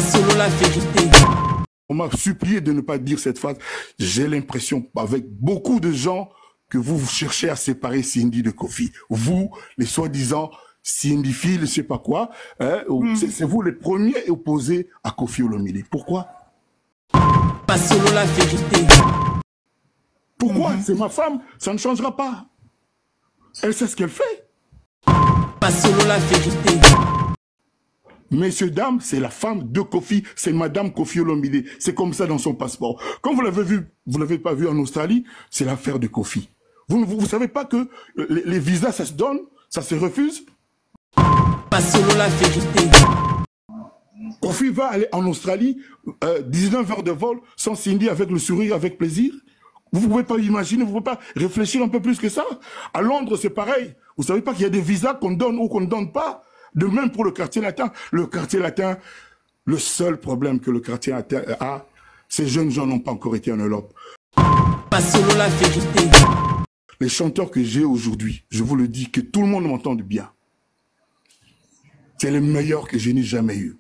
Masolo la vérité. On m'a supplié de ne pas dire cette phrase. J'ai l'impression, avec beaucoup de gens, que vous cherchez à séparer Cindy de Kofi. Vous, les soi-disant Cindy Phil, je sais pas quoi, hein, mm. c'est vous les premiers opposés à Kofi Olomide. Pourquoi Masolo la vérité. Pourquoi mm -hmm. C'est ma femme, ça ne changera pas. Elle sait ce qu'elle fait. Masolo la vérité. Messieurs, dames, c'est la femme de Kofi, c'est Madame Kofi Olomide. C'est comme ça dans son passeport. Quand vous l'avez vu, vous l'avez pas vu en Australie, c'est l'affaire de Kofi. Vous ne savez pas que les, les, visas, ça se donne, ça se refuse Masolo la vérité. Kofi va aller en Australie, euh, 19 heures de vol, sans Cindy, avec le sourire, avec plaisir. Vous ne pouvez pas imaginer, vous ne pouvez pas réfléchir un peu plus que ça. À Londres, c'est pareil. Vous savez pas qu'il y a des visas qu'on donne ou qu'on ne donne pas. De même pour le quartier latin. Le quartier latin, le seul problème que le quartier latin a, ces jeunes gens n'ont pas encore été en Europe. Masolo la vérité. Les chanteurs que j'ai aujourd'hui, je vous le dis, que tout le monde m'entende bien. C'est les meilleurs que je n'ai jamais eu.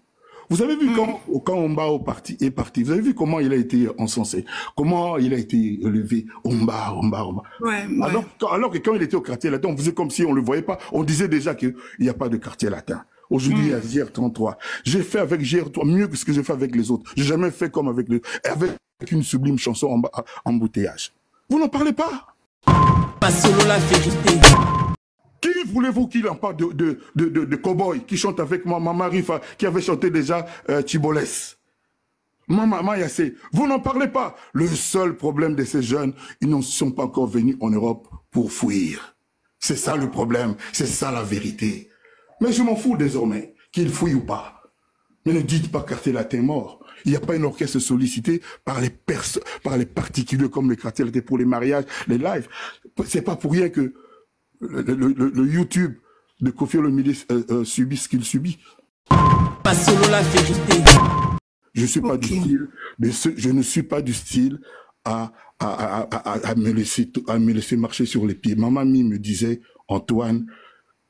Vous avez vu quand, quand Omba parti, est parti, vous avez vu comment il a été encensé, comment il a été élevé, Omba, Omba, Omba. Ouais, ouais. Alors, alors que quand il était au quartier latin, on faisait comme si on le voyait pas. On disait déjà qu'il n'y a pas de quartier latin. Aujourd'hui, il y a GR33. J'ai fait avec GR3 mieux que ce que j'ai fait avec les autres. J'ai jamais fait comme avec les, avec une sublime chanson en, embouteillage. Vous n'en parlez pas. Masolo la vérité. Qui voulez-vous qu'il en parle de, de, de, de, de Cowboy qui chante avec moi, Mama Rifa, qui avait chanté déjà euh, Tiboles Mama Mayassé, vous n'en parlez pas. Le seul problème de ces jeunes, ils n'en sont pas encore venus en Europe pour fuir. C'est ça le problème, c'est ça la vérité. Mais je m'en fous désormais, qu'ils fouillent ou pas. Mais ne dites pas quartier latin mort. Il n'y a pas une orchestre sollicité par les par les particuliers comme les quartiers latin pour les mariages, les lives. C'est pas pour rien que le, le, le, le YouTube de Kofi Olomide euh, euh, subit ce qu'il subit. Masolo la vérité. Je suis pas du style de ce, je ne suis pas du style à, à, à, à, à me laisser, à me laisser marcher sur les pieds. Ma mamie me disait, Antoine,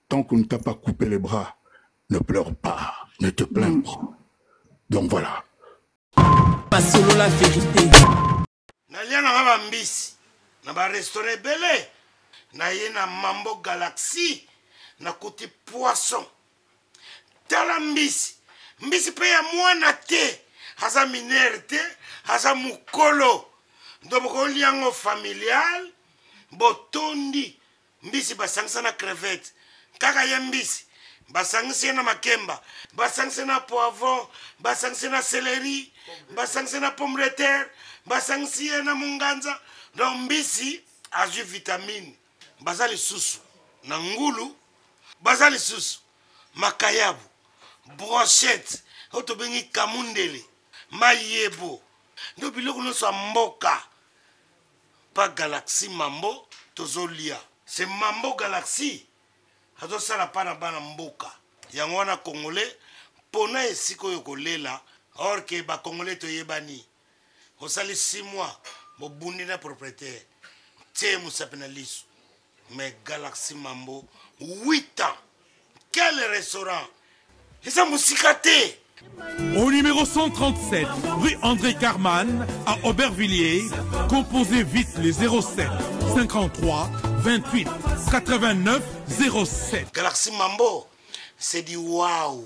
tant qu'on ne t'a pas coupé les bras, ne pleure pas, ne te plains pas. Donc voilà. Masolo la vérité. nalia nanga bambisi na barestaurant ebele naye na mambo galaxie nakuti poisson tala mbisi mbisi mpe ya mwana te aza minere te aza mokolo ndo bokolia yango familial botondi mbisi basangisa na crevette kaka ye mbisi basangisi ye na makemba basangisi na poivron basangisi na céleri basangisi na pomme de terre basangisi ye na munganza donc mbisi azwi vitamine baza lisusu na ngulu baza lisusu makayabu brochette oyo tobengi kamundele mayebo nde biloko nyonso ya mboka pa galaxie mambo tozolia se mambo galaxie azosala mpa na bana mboka yango wana congolais mpona esika oyo kolela or ke bacongolais toyebani osali 6 mois bobundi na propriétaire tie mosapi na liso mais galaxie mambo 8 ans quel restaurant eza mosika te Au numéro 137, rue André Carman, à Aubervilliers, composez vite les 07 53 28 89 07. Galaxy Mambo, c'est du waouh.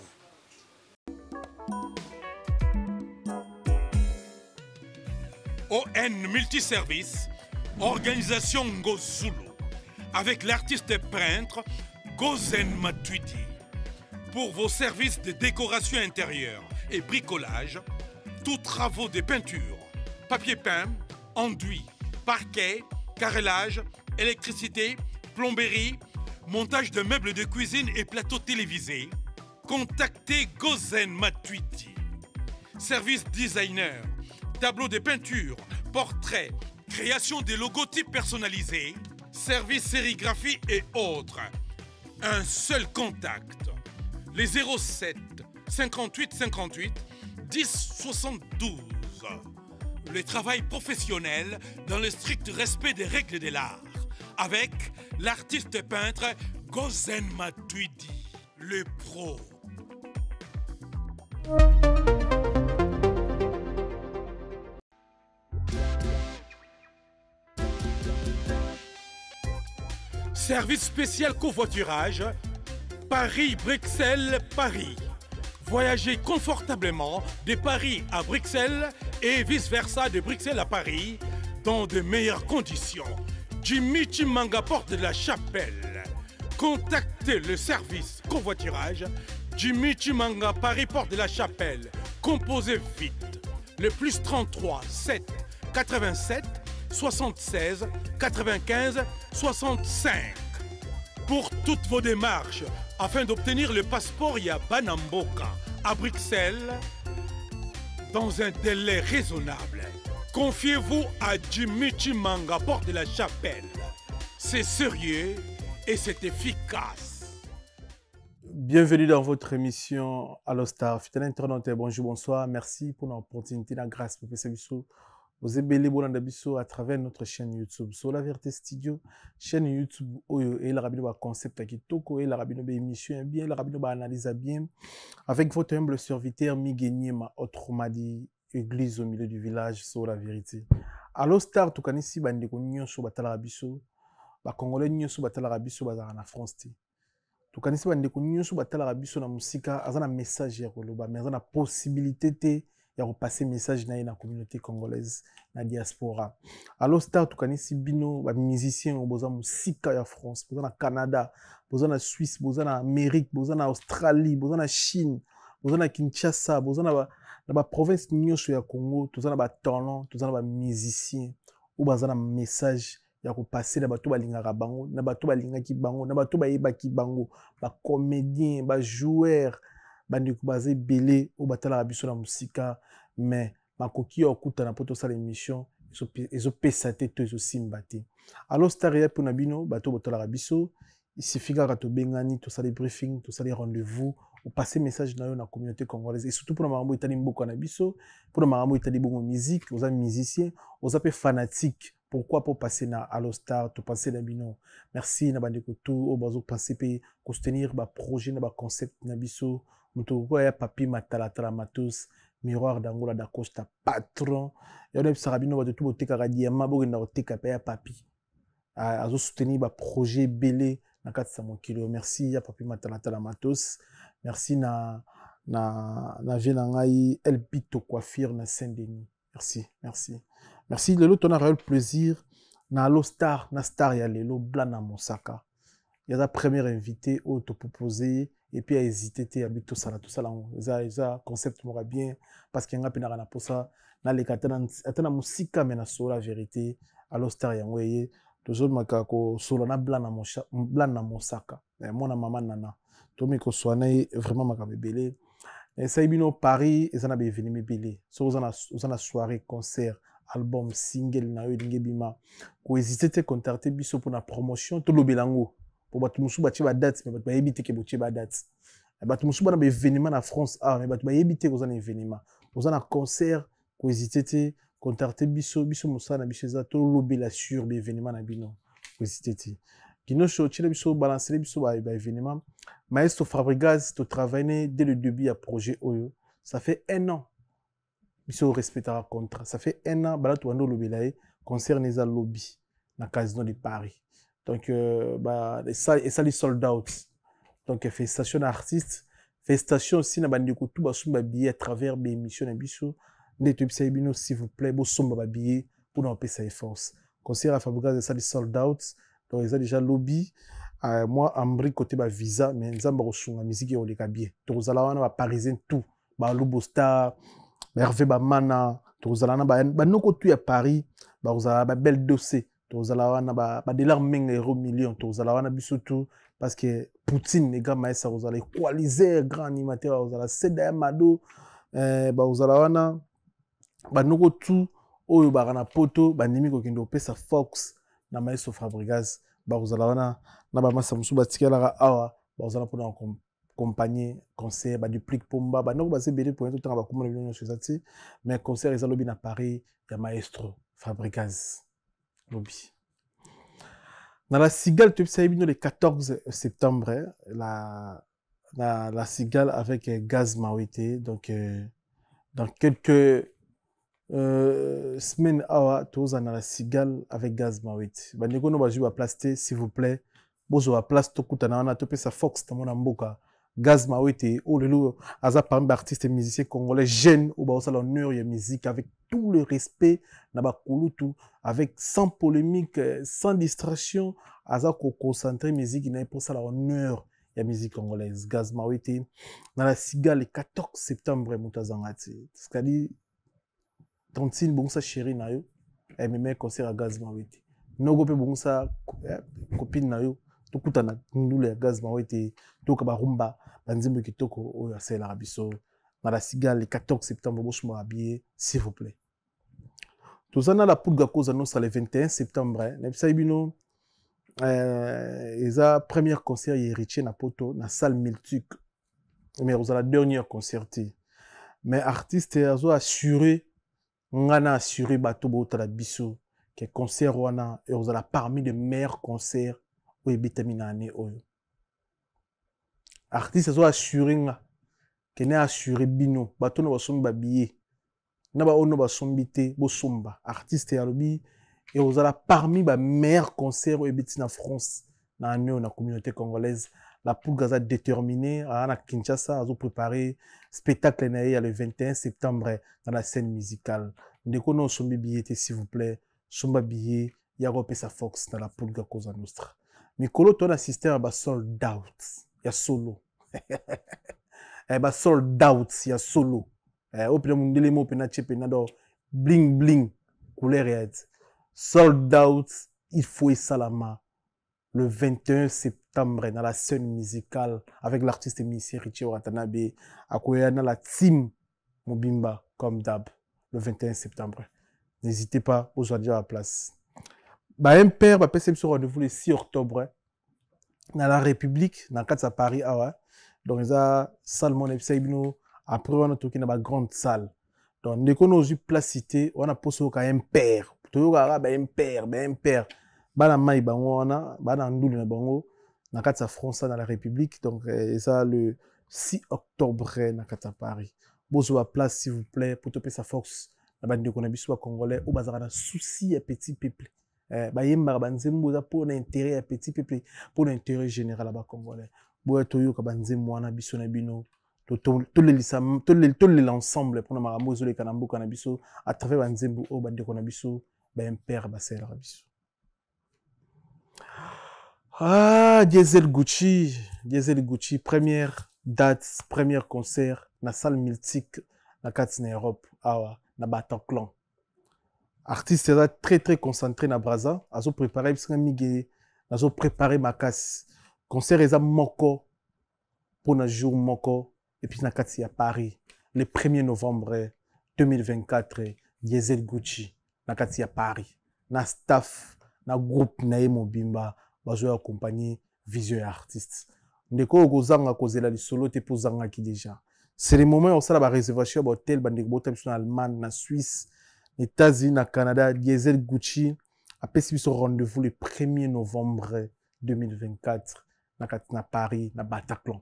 ON Multiservice, organisation Ngozulu, avec l'artiste peintre Gozen Matuidi. Pour vos services de décoration intérieure et bricolage, tous travaux de peinture, papier peint, enduit, parquet, carrelage, électricité, plomberie, montage de meubles de cuisine et plateaux télévisés, contactez Gozen Matuidi. Service designer, tableau de peinture, portrait, création des logotypes personnalisés, service sérigraphie et autres. Un seul contact. Les 07 58 58 10 72. Le travail professionnel dans le strict respect des règles de l'art. Avec l'artiste peintre Gozen Matuidi, le pro. Service spécial covoiturage Paris-Bruxelles, Paris. Voyagez confortablement de Paris à Bruxelles et vice-versa de Bruxelles à Paris dans de meilleures conditions. Jimmy Chimanga porte de la Chapelle. Contactez le service covoiturage Jimmy Chimanga Paris Porte de la Chapelle. Composez vite le plus 33 7 87 76 95 65. Pour toutes vos démarches afin d'obtenir le passeport Yabanamboka à Bruxelles dans un délai raisonnable. Confiez-vous à Jimmy Chimanga, porte de la Chapelle. C'est sérieux et c'est efficace. Bienvenue dans votre émission Allo Star. Fidèle internaute, bonjour, bonsoir. Merci pour l'opportunité, la grâce pour ce biso. Vous êtes bolanda biso à travers notre chaîne YouTube. Sur la Vérité Studio, chaîne YouTube oyo et la rabino ba concept kitoko et la rabino ba émission bien, la rabino ba analyse bien avec votre humble serviteur Miguel autrement dit église au milieu du village sur la vérité. Allo Star tokanisi bandeko nyonso batalaka biso, ba congolais nyonso batalaka biso bazalaka na France te. Tokanisi bandeko nyonso batalaka biso na mosika aza na message ya koloba mais aza na possibilité te ya kopasser message na ye na communauté congolaise na diaspora. Allo Star tokanisi bino bamusicien oyo boza mosika ya France, boza na Canada, boza na Suisse, boza na Amérique, boza na Australie, boza na Chine, boza na Kinshasa, boza na baprovince nyonso ya Congo. Toza na batalent, toza na bamusicien oyo baza na message ya kopasser na bato balingaka bango, na bato balingaki bango, na bato bayebaki bango, bacomédien, bajoueur. Bandeko baza ebele oyo batalaka biso na mosika mais makoki ya kokutana mpo tosala émission ezopesa te to ezosimba te. Allo Star eya mpona bino bato botalaka biso. Il suffit kaka tobengani, tosali briefing, tosali rendez-vous, opasser message na yo na communauté congolaise et surtout mpona makambo etali mboka na biso, mpona makambo etali bongo musique. Oza musicien, oza mpe fanatique, pourquoi pas passer na Allo Star, to passer na bino. Merci na bandeko tout oyo bazopenser mpe kosoutenir baprojet na baconcept na biso. Moto okoya ya Papi Matalatala Matos, Miroir d'Angola, Dacosta patron ya oyebisaka bino bato tu botekaka diamant, bokenda koteka mpe ya Papi azosoutenir baprojet ebele na kati ya mokili. Merci ya Papi Matalatala Matos. Merci na vie na ngai El Pito Coiffure na Saint-Denis. Merci, merci, merci. Lelo tona réel plaisir na Allo Star na star ya lelo, Blana Mosaka. Yaza premier invité oyo topropose et puis ahésité te, abi tosala, tosala yango. Eza concept moko bien parce que nga mpe naka na posa naleka ata na mosika me na solo la vérité. Allo Star yango eye tozomaka kosola na Blana Mosaka, mwana mama Nana. Tomi kosola na ye vraiment makambo ebele. Esali bino Paris eza na baévénement ebele. Soki oza na soirée, concert, album, single na yo elingi ebima, kohésite te, contacte biso mpona promotion. Tolobela yango po bato mosusu batie badate mais bato bayebi te ke botie badate. Bato mosusu bana baévénement na France awa mais bato bayebi te koza na événement, oza na concert, kohésite te, contacte biso. Biso mosala na biso eza tolobela sur baévénement na bino. Kohésite te, Kinosho tiela biso, balancele biso baévénement. Maestro Fabregas, totravaille dès le début ya projet oyo, ça fait un an biso respectaka contrat. Ça fait un an bala tobanda olobela ye. Concert na eza lobi na Casino de Paris, donc bah, esali sold out. Donc félicitation na artiste, félicitation aussi na bandeko tu basomba babillet à travers baémission na biso. Nde toyebisaki bino, s'il vous plaît, bosomba babillet mpona bapesa ye force. Concert ya Fabregas esali sold out, donc eza déjà lobi. Moi ambri côté bavisa mais Nzambe akosunga, musique ekoleka bien. Tokozala wana baparisien tout, Balubo Star, Hervé Bamana, tokozala na banoko tu ya Paris, bakozala babelle dossier, tokozala wana badelar menga euro million, tokozala wana biso tout parce que Poutine le grand maestro akozala, Equalizer grand animateur akozala, Seda ya Mado bakozala wana. Banoko tu oyo baka na Poto bandimi kokende kopesa fox na maestro Fabregas bakozala wana, na bamasa mosusu batikalaka awa bakozala mpona accompagner concert. Baduplique pomba, bandoko baza ebele po totanga bakomona bino nyonso eza te. Mais concert eza lobi na Paris ya maestro Fabregas lobi. Na la Cigale, toyebisaki bino le 14 septembre la Cigale avec Gaz Mawete. Donc dans quelques semaines awa tozala na la Cigale avec Gaz Mawete. Bandeko no bazwi baplace te, s'il vous plaît. Bozwa place, tokutana wana, topesa Fox na mwana mboka Gaz Mawete, oyo lelo aza parmi baartiste musicien congolais jeune oyo baosala honneur ya musique avec tout le respect na bakulutu, avec sans polémique, sans distraction. Aza koconcentre musique na ye mpo osala honneur ya musique congolaise. Gaz Mawete na la Siga le 14 septembre, moto azanga te, c'est-à-dire tantine bongisa chéri na yo, ememe concert ya Gaz Mawete. Noko mpe bongisa copine na yo, tokutana ndula ya Gaz Mawete, toyoka barumba, banzembo kitoko oyo asalelaka biso na la Siga le 14 septembre. Bosomba babillet, s'il vous plaît. Toza na la Poudre Cosa Nostra le 21 septembre. Nayebisaki bino, eza première concert ya Héritier na Poto na salle Miltuc, mais ozala dernière concert te. Mais artiste azo assuré nga na assuré bato botala biso ke concert wana ekozala parmi de meilleurs concerts oyo ebetami na année oyo. Artiste azo assuré nga ke ne assuré bino bato na basombi babillet na baoyo no basombi te, bosomba. Artiste alobi ekozala parmi bameilleurs concert oyo ebeti na France na année oyo na communauté congolaise. La Poudre aza déterminé, aza na Kinshasa, azopréparé spectacle na ye ya le 21 septembre dans la scène musicale. Ndeko no osombi billet te, s'il vous plaît, somba billet ya kopesa Fox na la Poudre Cosa Nostra. Mikolo to na système ya basold out ya solo, basold out ya solo, oyo mpena mondele mo mpena tie mpena do bling bling couleur ya sold out. Il faut esalama le 21 septembre dans la scène musicale avec l'artiste musicien Richie Watanabe, akoya na la team mobimba comme d'hab le 21 septembre. N'hésitez pas, ozwa déjà la place. Ba MPR bapesa biso rendez-vous le 6 octobre na la République na kati ya Paris awa. Donc eza salle moko nayebisaki bino, après wana toki na bagrande salle. Donc ndeko no ozwi place te wana, mposa oyoka MPR, toyokaka ba MPR, ba MPR bana mai bango wana, bana ndulu na bango na kati ya France na la République. Donc eza le 6 octobre na kati ya Paris. Bozwa place, s'il vous plaît, po topesa force na bandeko na biso bacongolais oyo bazalaka na souci ya petit peuple, bayembaka banzembo eza mpona intérêt ya petit peuple, mpona intérêt général ya bacongolais. Boya toyoka banzembo wana, biso na bino tolela ensemble mpona makambo ezoleka na mboka na biso à travers banzembo oyo bandeko na biso baimpere basalelaka biso. Ah, Diesel Gucci, Diesel Gucci, première date, premier concert na salle Multique na kati na Europe awa na Bataclan. Artiste eza très très concentré na Braza, azo préparer biso mingi, azo préparer makasi. Concert eza moko mpona jour moko et puis na kati ya Paris le 1er novembre 2024. Diesel Gucci na kati ya Paris na staff na groupe na ye mobimba bazoya accompagner vision ya artiste. Ndeko oyo kozanga kozela lisolo te mpo ozangaki déjà, c'est le moment ya kosala baréservation ya bahotel. Bandeko bota biso na Allemagne, na Suisse, na États-Unis, na Canada, Diesel Gucci apesi biso rendez-vous le 1er novembre 2024 na kati na Paris na Bataclan.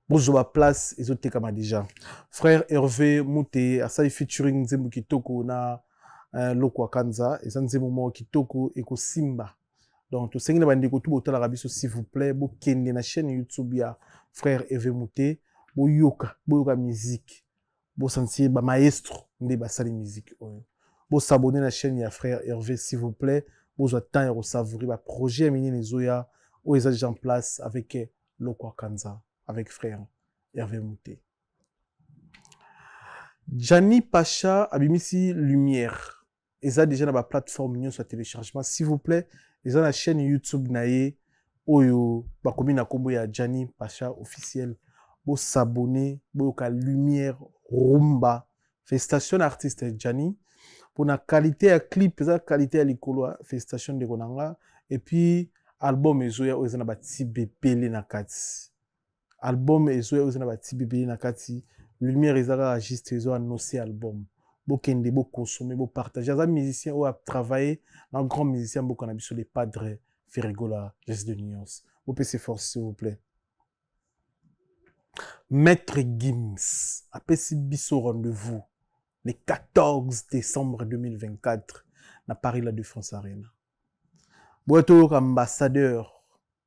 Bozwa baplace, ezotekama déjà. Frère Hervé Mute asali featuring nzembo kitoko na Loko Akanza, eza nzembo moko kitoko ekosimba. Donc tosengi na bandeko tu botalaka biso, s'il vous plaît, bokende na chaîne YouTube ya frère Hervé Mute, boyoka, boyoka musique, bosentir bamaestro nde basali musique oyo. Bosabone na chaîne ya frère Hervé, s'il vous plaît. Bozwa temps ya kosavourer baprojet ya minene ezoya oyo eza déjà en place avec Loko Akanza, avec frère Hervé Mute. Gianni Pacha abimisi Lumière, eza déjà na baplateforme nyonso ya téléchargement. S'il vous plaît, eza na chaîne YouTube na ye oyo bakomi na nkombo ya Gianni Pacha officiel. Bosabone, boyoka Lumière rumba. Félicitation na artiste Gianni mpona qualité ya clip, eza qualité ya likolo. Félicitation ndeko na nga. Et puis album ezoya oyo eza na batibe ebele na kati. Album ezoya oyo eza na batibe ebele na kati. Lumière eza kaka juste ezo annonce album. Bokende, bokonsome, bopartage. Aza musicien oyo atravaille na grand musicien mboka na biso, le Padre Ferre Gola, Geste de Nuance. Bopesa force, s'il vous plaît. Maître Gims apesi biso rendez-vous le 14 décembre 2024 na Paris, la Défense Arena. Boya toyoka ambassadeur.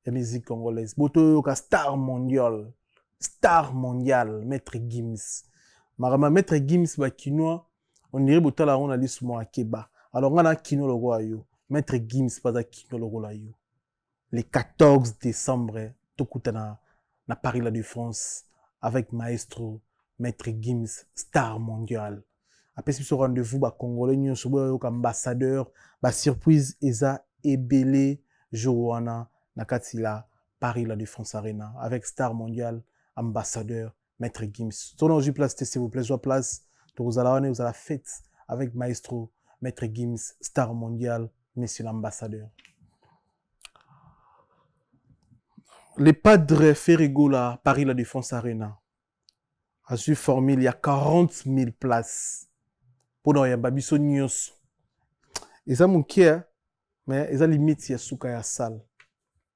ya musique congolaise. Botoyoka star mondial, star mondial, Maître Gims. Makambo Maître Gims ba kinois, on dirait botala yango na lisu moko akeba. Alors nga na kino lokola yo, Maître Gims baza kino lokola yo. Le 14 décembre, tokutana na Paris La Défense avec maestro Maître Gims, star mondial. Apesi biso rendez-vous ba congolais nyonso boyoka ambassadeur, ba surprise eza ebele jour wana na kati la Paris La Défense Arena avec star mondial ambassadeur Maître Gims. Tourne ozwi place te, s'il vous plaît, zwa place. Tokozala wana, ozala fête avec maestro Maître Gims, star mondial, monsieur l'ambassadeur. Le Padre Ferregola, Paris La Défense Arena, a su formule, il y a 40 000 places. Pour nous, il y a biso nyonso. Eza moke, mais eza limite ya suka ya salle.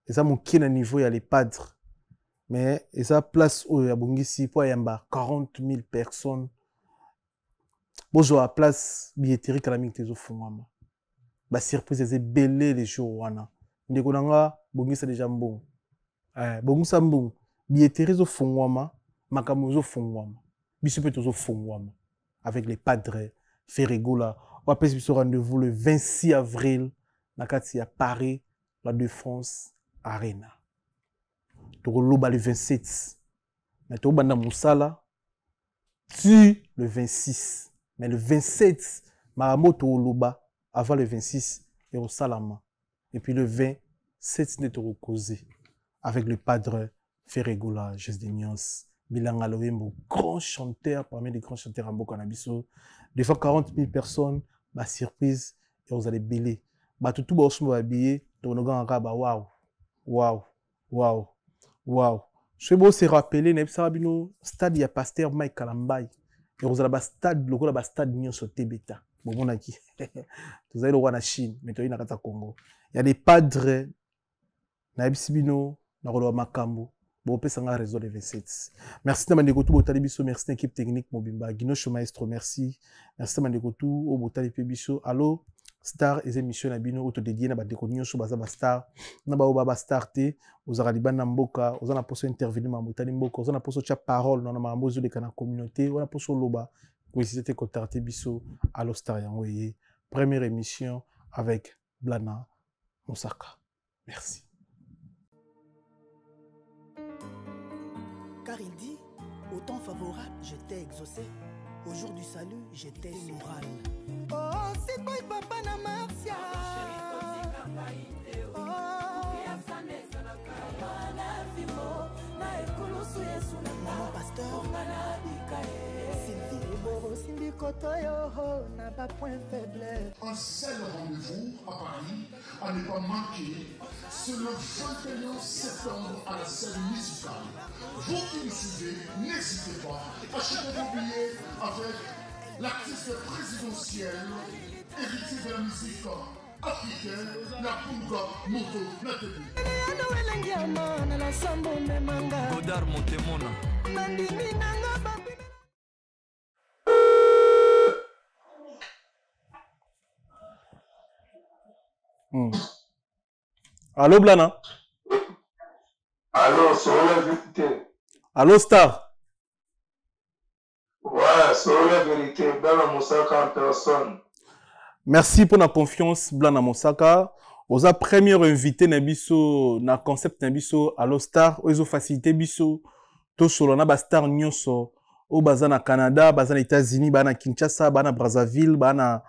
Eza moke na niveau ya les padres. Mais eza place oyo ya bongisi po yamba 40 000 personnes. Bozwa place billetterie kala mingi te ezofungwama. Ba surprise eza ebele les jours wana. Ndeko na nga bongisa déjà mbongo. Bongisa mbongo. Billetterie ezofungwama, makambo ezofungwama. Biso mpe tozofungwama avec les padres Ferregola. On appelle ce rendez-vous le 26 avril na kati ya Paris La Défense Arena. Tokoloba le 27. Mais tokobanda mosala tu le 26. Mais le 27, makambo tokoloba avant le 26 et au Salama. Et puis le 27 nde tokokoze avec le padre Ferregola, Jésus de Nuance, Bilanga Loembo, grand chanteur parmi les grands chanteurs en mboka na biso. Des fois 40 000 personnes, ba surprise et vous allez belé. Ba tout ba osomba ba billet, tokonoga ba waouh. Waouh. Waouh. Waouh. Je vais se rappeler na biso bino stade ya pasteur Mike Kalambay. Et vous allez ba stade lokola ba stade nyonso tebeta. Bon monaki. Tozali lokola na Chine, mais toyi na kata Congo. Il y a des padres na biso bino na koloba makambo. Bon, opesa nga réseau de 27. Merci na bandeko tout botali biso, merci na équipe technique mobimba. Guinocho Maestro, merci. Merci na bandeko tout o botali pe biso. Allo Star eza émission na bino oto dédié na bandeko nyonso baza ba star. Na ba ba star te, ozaka libanda mboka, oza na poso intervenir ma botali mboka, oza na poso tia parole na makambo ezoleka na communauté, oza na poso loba, ko hésiter te contacter biso Allo Star yango eye. Première émission avec Blana Mosaka. Merci. Car il dit, au temps favorable, je t'ai exaucé. Au jour du salut, je t'ai moral. Oh, c'est quoi papa na Marcia? Oh. Maman pasteur, Sylvie Osimbi Kotoyo, n'a pas point faible. Un seul rendez-vous à Paris, à ne pas manquer, c'est le 21 septembre à la scène musicale. Vous qui nous suivez, n'hésitez pas, achetez vos billets avec l'artiste présidentiel, héritier de la musique africaine, la Punga Moto Natebu. Godard Montemona. Allô Blana? Allô, sur la vérité. Allô Star? Ouais, sur la vérité, Blana Mosaka en personne. Merci pour la confiance, Blana Mosaka. Oza premier invité na biso na concept na biso Allo Star, ozo faciliter biso to solo na ba star nyonso o baza na Canada, baza na États-Unis, ba na Kinshasa, ba na Brazzaville, ba na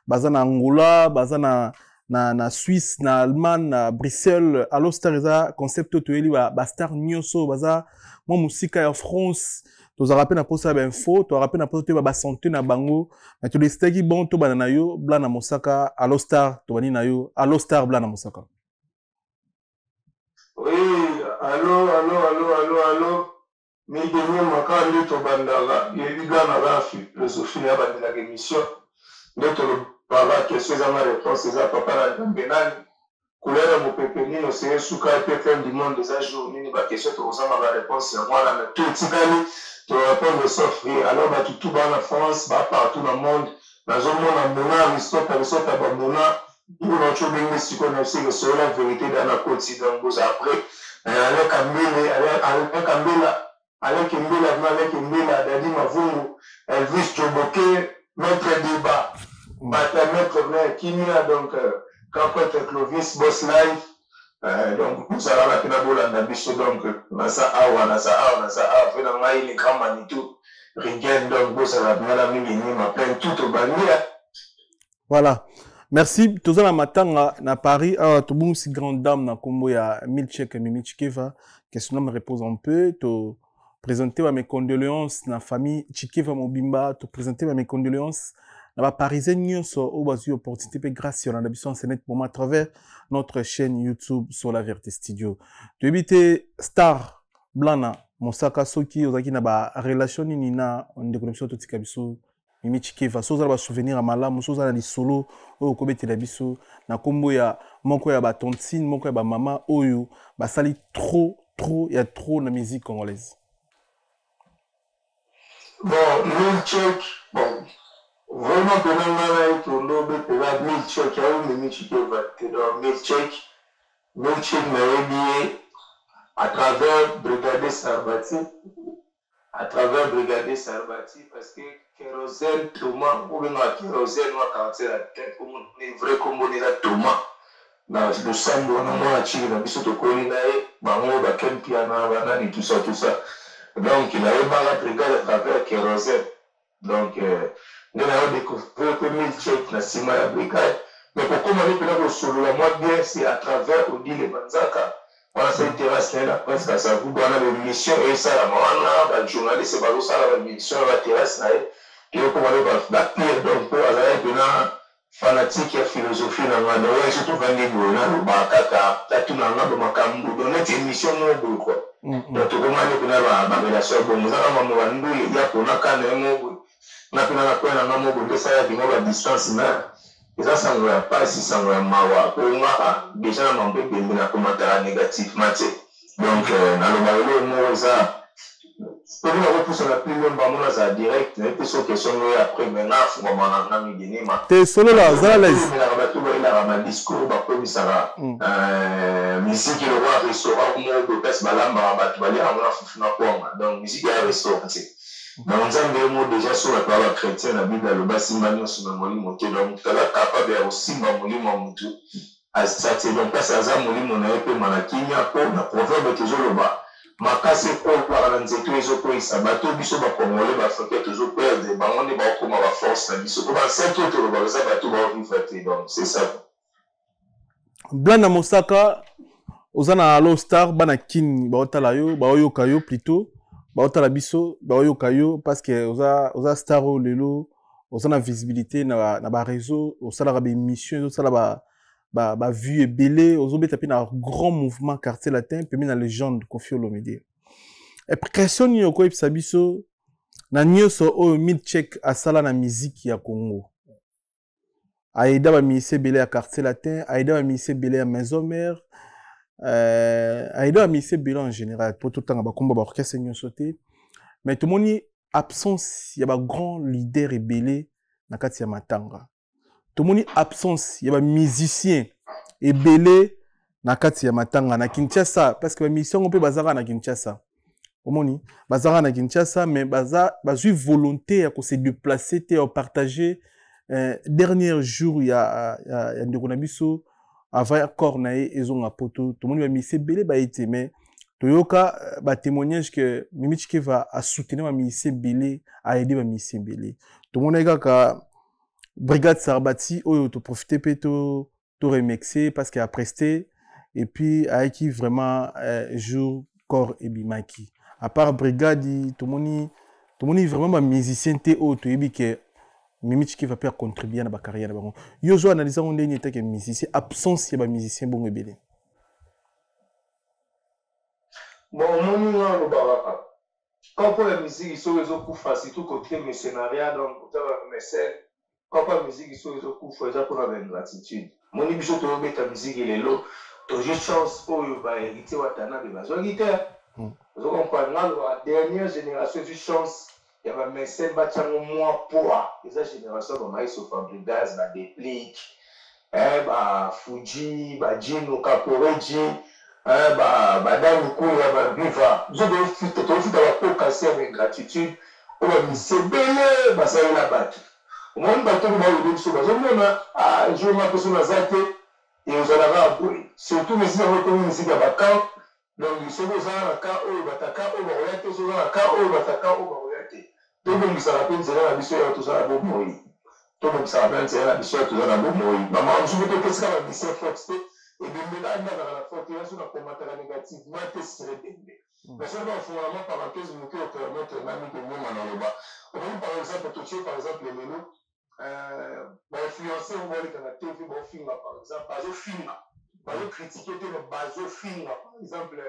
baza na Angola, baza na na Suisse, na Allemagne, na Bruxelles. Allo Star eza concept to eli ba star nyonso baza mwa musika ya France. Tozalaka pe na posa ba info, tozalaka pe na posa toyeba ba santé na bango. Mais todécidaki bon tobanda na yo Blana Mosaka, Allo Star, tobandi na yo Allo Star Blana Mosaka. Oui, allo, allo, allo, allo, allo. Midemi maka nde tobandaka, yebi Blana na philosophie ya bandelaka émission. Nde tolobaka question ezanga réponse eza papa na Nzambe nani. Couleur ya mopepe nini oseye suka pe fin du monde eza jour nini ba question tokozanga ba réponse ya mwana mais tout etikali to répondre sauf rien. Alors bato tout ba na France, ba partout na monde, nazomona Mona Aristote, Aristote ya ba Mona, Yo na tso bengi sikoyo na seke solo la vérité dans la koti donc boza après Alain Kambele Alain Kambela Alain Kembela vraiment Alain Kembela Dadi Mavungu Elvis Joboke Maître Débat Bata Maître vraiment Kimia donc grand prêtre Clovis Boss Life donc bozalaka mpe na bolanda biso donc naza awa naza awa naza awa mpe na ngai le grand Manitou Rigen donc bozala mpe na mingi nima plein tout obandi. Voilà. Merci. Toza na matanga na Paris. Ah, tobungisi grande dame na kombo ya Milchek Mimi Tshikeva. Que son âme repose en paix. To présenter ba mes condoléances na famille Tshikeva Mobimba. To présenter ba mes condoléances na ba parisien nyonso oyo bazwi opportunité pe grâce ya na biso en ce net moment à travers notre chaîne YouTube sur la Vérité Studio. Toyebi te star Blana Mosaka soki ozalaki na ba relation nini na ndeko na biso totika biso Mimi Tshikeva, soki oza na ba souvenir ya malamu, soki oza na lisolo oyo okobetela biso na kombo ya moko ya ba tontine, moko ya ba mama oyo basali trop trop ya trop na musique congolaise. Bon, Milchek, bon, vraiment pena nga na ye tondo obetela Milchek, ayo Mimi Tshikeva te, donc Milchek, Milchek nayebi ye à travers Brigadier Sarbati, à travers Brigadier Sarbati, parce que Kérosène Thomas, ou bien Kérosène wa quartier latin, comme vrai kombo eza Thomas na losambo wana mwana chili na biso tokoli na ye bango baken piana banani tout ça tout ça, donc nayebaka brigade à travers Kérosène, donc nde nayo découvrir pe Milchek na nsima ya brigade, mais kokóma nde mpena kosolola mwa bien c'est à travers Odile Banzaka wana sali terrasse na ye na Prince Kasavubu wana baémission esalama wana bajournaliste bazosala baémission na baterrasse na ye toyokoma nde bapire, donc mpo azalaki mpena fanatique ya philosophie na nga, donc ye surtout vandi boye nalobaka kaka atuna nga bamakambo donc neti émission moko boye quoi, donc tokoma nde mpena barelation ya bongo ezaka mambo bandule ya ponaka na ye moko boye nga mpena na kwea na nga moko nde esalaki mwa badistance na eza sango ya pasi sango ya mawa po nga déjà na mambo ebembe nakomataka négativement te, donc naloba eloko moko eza soki nakopusa na plus loin bango nazala direct nayebi so question ngo après mais nga afungwama na nga minginima te solola zala l'aise emelaka bato bayelaka badiscours bakomisaka misiki lokola restaurant moko boye place balambaka bato baliaka yango na fufu na kwanga, donc misiki ya restaurant te, donc nzambe ye mo déjà so bato ya bachrétien na Bible aloba simba nyonso na molimo te, donc moto aza capable ya kosimba molimo ya motu aza te, donc place aza molimo na ye pema na kimia mpo na proverbe tozoloba makasi ekolaka na nzete oyo ezokweyisa bato biso bacongolais baafricain tozoperdre bango nde baokóma baforce na biso po bancêtre oyo tolobaka eza bato baovivre te, donc c'est ça. Blana Mosaka oza na Allo Star bana Kin baotala yo baoyoka yo plutôt baotala biso baoyoka yo parce que oza oza star oyo lelo oza na visibilité na ba réseau osalaka ba émission ezosala ba ba ba vue ebele ozobeta mpe na grand mouvement quartier latin pembe na légende Koffi Olomide. Question nini okoyebisa biso na nyonso oyo Milchek asala na musique ya Congo? Aida bamusicien ebele ya quartier latin, aida bamusicien ebele ya maison mère, aida bamusicien ebele en général po totanga bakombo baorchestre nyonso te, mais tomoni absence ya bagrand leader ebele na kati ya matanga, tomoni absence ya bamusicien ebele na kati ya matanga na Kinshasa, parce que bamusicien yango mpe bazaka na Kinshasa, omoni bazaka na Kinshasa mais baza bazwi volonté ya kose déplacer te ya kopartager dernier jour ya ndeko na biso avant corps na ye ezonga poto. Tomoni bamusicien ebele baye te, mais toyoka batémoignage que Mimi Tshikeva asoutenir bamusicien ebele, aide bamusicien ebele. Tomonaki kaka Brigade Sarbati oyo toprofite mpe to remercier parce qu'il a presté et puis ayaki vraiment jour corps ebimaki. À part Brigade tomoni vraiment bamusicien te oyo toyebi ke Mimi Tshikeva mpe acontribue na bacarrière na bango. Yo ozo analyse yango ndenge etake musicien absence ya bamusicien bongo ebele? Bon, omoni nga alobaka quand ya musique soki ezokufa surtout côté mercenariat, donc kota bamécène, quand ya musique soki ezokufa eza mpona baingratitude. Moni biso toyobeta musique lelo tozwi chance oyo bahéritier Watanabe bazwaki te, ozocomprendre nga alobaka dernière génération ezwi chance ya bamécène batiango mwa poids eza génération bamaestro Fabregas, badeplique. Eh, ba Fuji, ba Djino, Caporeji, eh, ba ba Dani Kuya, ba Viva. Biso tofuta tofuta ba pot cassé ya ingratitude oyo ba musiciens ebele basalela bato. Omoni bato oyo baoyede biso bazomona ah, jour nga mpe so naza te eozalaka boye. Surtout musique yango ekomi musique ya ba camp. Donc soki oza na camp oyo bato ya camp oyo bakoya te, soki oza na camp oyo bato ya camp oyo bakoya te. Tobongisaka mpe nzela na biso ya toza na bomoi. Tobongisaka mpe nzela na biso ya toza na bomoi. Bamakambo mosusu mpe topesaka ba musiciens faute te. Ebembe kaka nde azalaka na faute. Ye so na commentaka negativement te sur ebembe. Mais soki bafungola mwa parenthèse moke opermettre nga mingi omema na loba. Omoni par exemple totie par exemple lelo ba influenceurs oyo baleka na TV baofinga par exemple, bazofinga, bazocritiquer te mais bazofinga par exemple.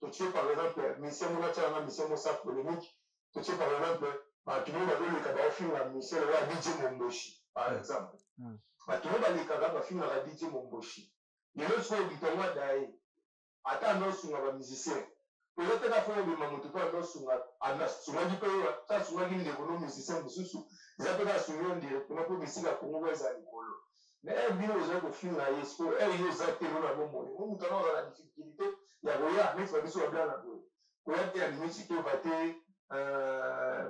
Totie par exemple musicien moko atia nanga musicien moko sans polemique, totie par exemple bato moko bazoleka baofinga musicien lokola DJ Momboshi par exemple. Bato moko balekaka bafingaka DJ Momboshi. Lelo sikoyo moto yango adaye ata ando osunga ba musicien eza te kaka fo obima moto mpo ando osunga, asungaki mpe yo, ata asungaki ndeko no musicien mosusu, eza mpe kaka asungi yo indirectement mpo misika ya Congo eza likolo. Mais heure bino bozali kofinga ye sikoyo heure yo oza te lelo na bomoi ngo moto yango azala na difficulté ya koya neti ba biso ba na boye koya te ya mimi Tshikeva te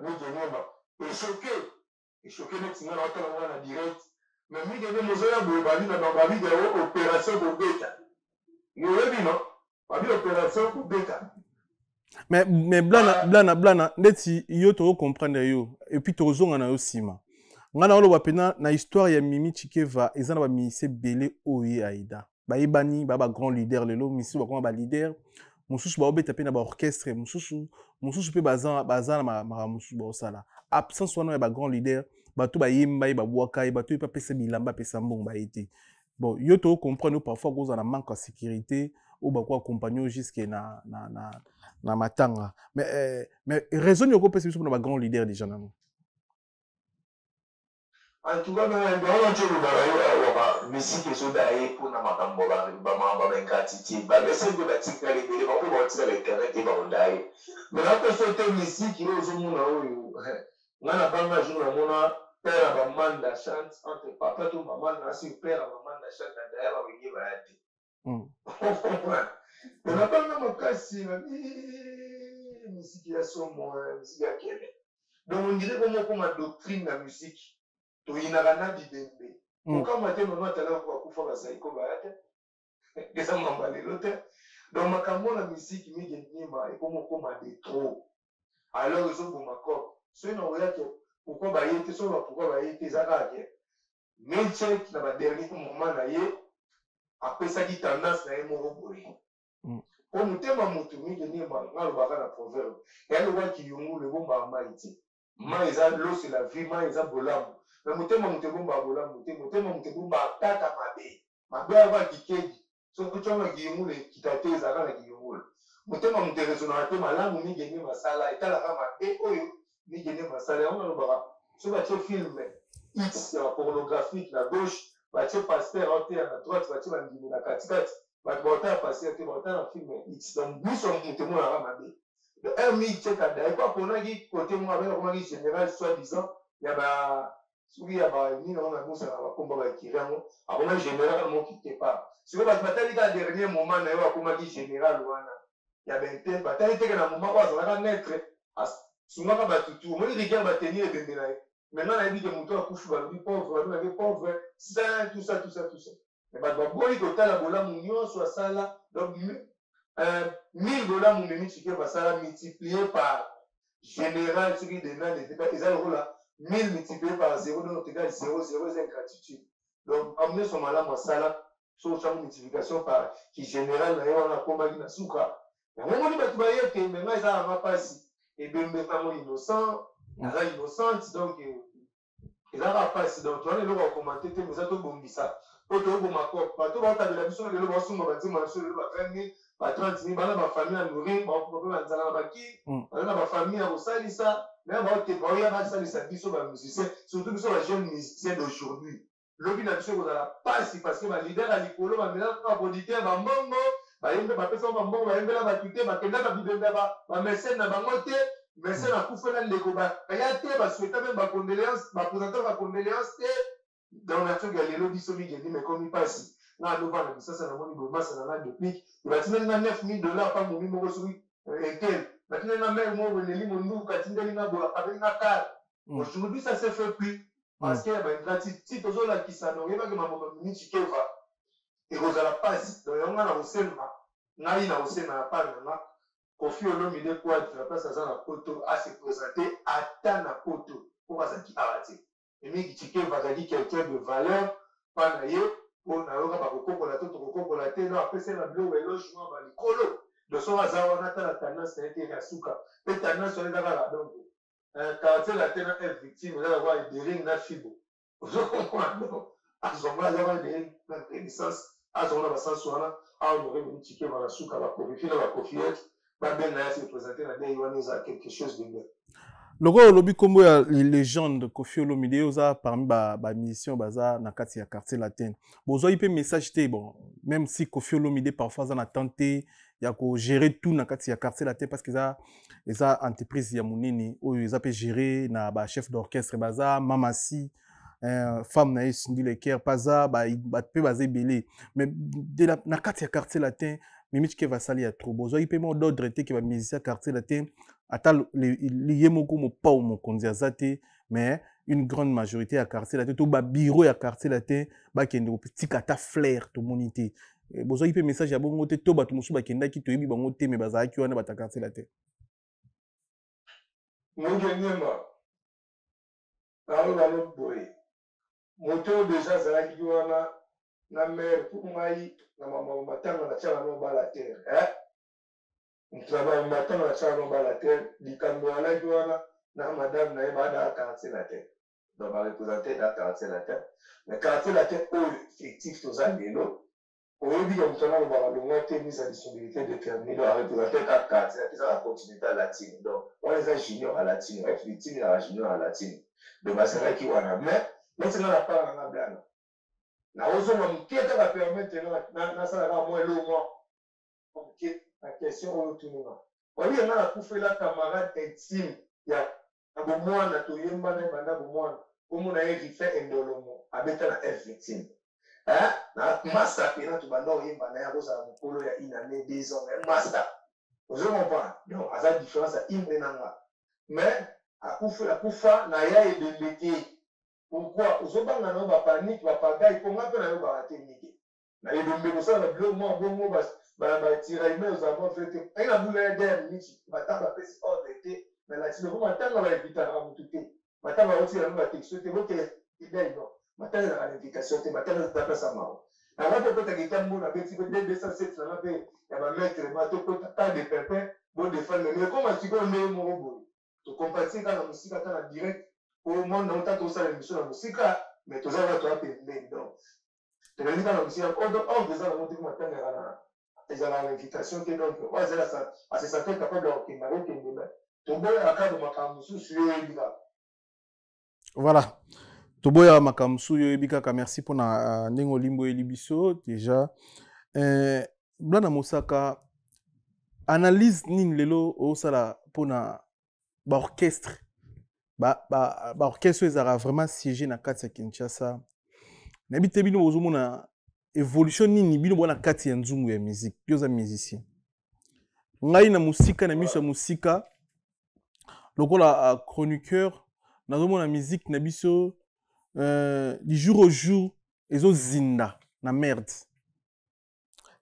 Mige Niema echoke echoke neti nga na otala nga na direct mais Mige Niema ozoya boye babi na bango babi yango opération kobeta yo oyebi no babi opération kobeta. Mais blana blana blana ndeti yo to comprendre yo et puis tozonga na yo sima nga na oloba pena na histoire ya Mimi Tshikeva eza na ba musiciens ebele oyo ye aida bayebani ba ba grand leader lelo misusu bakoma ba leader mosusu baobeta mpe na ba orchestre mosusu mosusu mpe baza baza na makambo mosusu baosala absence wana ya ba grand leader bato bayemba ye babwaka ye bato ye mpe apesa bilamba apesa mbongo baye te. Bon, yo to comprendre parfois kozala na manque ya sécurité oyo bako accompagner yo jusque na matanga mais raison nini okopesa biso mpona ba grand leader déjà nano? En tout cas, na wana nti olobaka yo awa ba musique ezoda ye mpona makambo bamakambo ya baingratitude bamese mpe batikali ebele bango mpe bakotikala internet te bakoda ye. Mais nakoso te musique oyo ozomona oyo nga na banga jour namona père ya bamanda chante entre papa to mama na sur père ya bamanda chante na daya bawenge baya te. Mais nabanga makasi na musique ya somo, musique ya kele. Donc on dirait comme okoma doctrine na musique toyinaka na bibembe. Okamwa te mama atalaka akufa bazaiko baya te, eza mamba lelo te. Donc makambo na musique mingi ndima ekoma okoma de trop, alors ezoboma cop soki na oyake pourquoi baye te, soki ba pourquoi baye te eza kaka ke Milchek na ba dernier moment na ye apesaki tendance na ye moko boye po motema motu mingi niema nga alobaka na proverbe ya lokola kiyungulu ebombaka mai te. Mai eza l'eau, c'est la vie, mai eza bolamu, mais motema motu ebombaka bolamu te, motema motu ebombaka kaka mabe. Mabe ayoka kikedi soki otyanga na kiyungulu ekita te, ezalaka na kiyungulu. Motema moto eresonaka te malamu mingi nde masala etalaka mabe oyo mingi nde masala yango. Nalobaka soki batie film x ya bapornographique na gauche, batie pasteur aoteya na droite, batie bandimi na katikati, bato baotala pasteur te, baotala film ya x. Donc miso ya moto emonaka mabe. Donc un mille cheka daye po aponaki kote moko abenga akomaki général soit disant ya ba soki ya ba nini yango nabosana bakomba baekiri yango, akomaki général moko quelque part. Sikoyo bato batali kaka dernier moment na ye oyo akomaki général wana ya bente, batali teke na moment oyo azalaka maître asungaka bato tu omoni rigueur batenir ebembe na ye. Mais nga nayebi ke moto akufi balobi pauvre, babengaki pauvre saint, tout ça, tout ça, tout ça, mais bato baboyi kotala bolamu nyonso asala. Donc 1000 bolamu Mimi Tshikeva asala multiplié par général soki de nani eza lokola 1000 multiplié par 0, donc égal 0 0, eza ingratitude. Donc makambo nyonso malamu asala so otyango multiplication par ki général na ye wana akomaki na suka yango omoni bato baye te. Me ngai eza yanga mpasi, ebembe yango innocent aza innocente, donc eza kaka mpasi. Donc towana eloko ya kokomante te, mais eza tobongisa po toyoboma cop. Bato baotabela biso lelo, baosunga banzembo na biso lelo ba 20 000, ba 30 000, bana bafamille ya nourrir, baokufa mpe banzala na baki, baza na bafamille ya kosalisa. Me baoya basalisa biso bamusicien, surtout biso bajeune musicien d'aujourd'hui. Lobi na biso ekozala pasi parce que baleader ya likolo bamelaka baproducteur bambongo, bayembe bapesa bango bambongo, bayembela bato te, bakendaka bibembe ya bamesene na bango te. Mesene akufela ndeko, baya te, basouhaita meme bacondoléance, baprésente bacondoléance te. Donc na Afrique ya lelo biso mingi ndima ekomi mpasi. Nga ndovanda Kisasa, namoni boye masa na nga Deplick batindeli nga 9000 $ pa momi moko, soki etel batindeli nga mare moko Nelly Monduka, atindeli nga boye, akabeli nga kar. Aujourd'hui ça s'est fait plus parce que ya baingratitude tozolakisa. Donc oyebaki mambo Mimi Tshikeva ekozala mpasi. Donc yango nga na kosenga, ngai na kosenga na part na nga, Koffi Olomide Quadra, na place aza na Poto, ase présente ata na Poto mpo azalaki awa te. Mimi Tshikeva azalaki quelqu'un de valeur mpa na ye, mpo nayoka bakokokola to tokokokola te no apesa ye babiloko, éloge mwa balikolo. Donc soki aza wana, tala tendance na ye te ya suka mpe tendance wana eza kaka. Donc Quartier Latin na F Victime eza lokola Daring na Fibo, ozokomona. Donc azongo aza wana Daring na Renaissance, azongo na basansi wana ahonore Mimi Tshikeva na suka. Bakofifi na bakofiete babenga ye ase présente na dei wana, eza quelque chose de bien. Lokola olobi nkombo ya légende Koffi Olomide, oza parmi bamusicien baza na kati ya Quartier Latin, bozwaki mpe message te? Bon, même si Koffi Olomide parfois aza na temps te ya kogérer tout na kati ya Quartier Latin, parce que eza entreprise ya monene oyo eza mpe géré na bachef d'orchestre, baza Mamasi, femme na ye Cindy Le Cœur, baza mpe baza ebele. Mais na kati ya Quartier Latin, Mimi Tshikeva asali ya trop. Bozwaki mpe mot d'ordre te ke bamusicien ya Quartier Latin, ata ye moko mopao mokonzi aza te, mais une grande majorité ya Quartier Latin to babureau ya Quartier Latin bakende kotika ata fleur? Tomoni te. Bozwaki mpe message ya bongo te, to bato mosusu bakendaki, toyebi bango te, mais bazalaki wana, bato ya Quartier Latin? Moke Nyemba, naloba no boye: moto oyo deja azalaki wana na mare, mpo ngai na mama matanga natiaka no bala terre, na matanga natiaka no bala terre. Likambo alaki wana na madame na ye baada Quartier Latin, donc bareprésente na Quartier Latin. Mais Quartier Latin oyo effectif toza lelo, oyebi ke moto wana alobaka longwa te, mise à disponibilité déterminée. Donc areprésente kaka Quartier Latin, eza na Continental Latine. Donc wana eza Junior ya Latine, Victime na Junior ya Latine. Donc bazalaki wana, mais neti nga na part na nga, blana naozonga moke kaka, permettre nasala kaka mwa elo mwa moke na question oyo tuninga. Oyebi nga nakufela camarade intime ya bomwana, toyembana ebanda bomwana, komona ye Rifin Endolomo, abeta na F Victime na master pena. Tobanda oyemba na ye, akozala mokolo ya une année, 2 ans, mais master, ozo comprendre. Donc aza différence ya une na nga, mais akufa na ya ebembe te. Pourquoi ozobanga na yo bapanique, bapagai? Mpo nga mpe nayobaka te mike na ebembe kosala babiloko mwa bongo, batiraillement ozala mwa fe te. Ai na bula ya der miniti, matanga bapesi ordre te na latino, mpo matanga baevitaka motu te, matanga bakotikela no batexto te, bokele dai non, matanga ezalaka na invitation te, matanga eza place ya mawa. Nanga mpe okotaka etambo na beti mpe 207 nanga mpe ya bamaître ma tokota cas de pépin bodefendre. Mais ekoma sikoyo ndenge moko boye, tokompatir kaka na mosika, ata na direct po monde nango, ta tosala émission na mosika, mais toza kaka toya pembeni. Donc tolandi kaka na mosika, ordre eza nango te, mpo matanga na ezalaka na invitation te. Donc oyo azali ase sentir capable ya kokende, akokende, mais toboyaka kaka makambo mosusu, yo oyebi kaka. Voilà, toboyaka makambo mosusu, yo oyebi kaka. Merci mpona ndenge olimbo oyeli biso déjà. Blana Mosaka, analyse nini lelo osala mpona baorchestre, baorchestre oyo ezalaka vraiment siège na kati ya Kinshasa? Nayebi te, bino bozomona évolution nini, bino boza na kati ya nzungu ya musique? Yo oza musicien, ngai na mosika, na miso ya mosika lokola chroniqueur, nazomona musique na biso du jour au jour ezozinda na merde,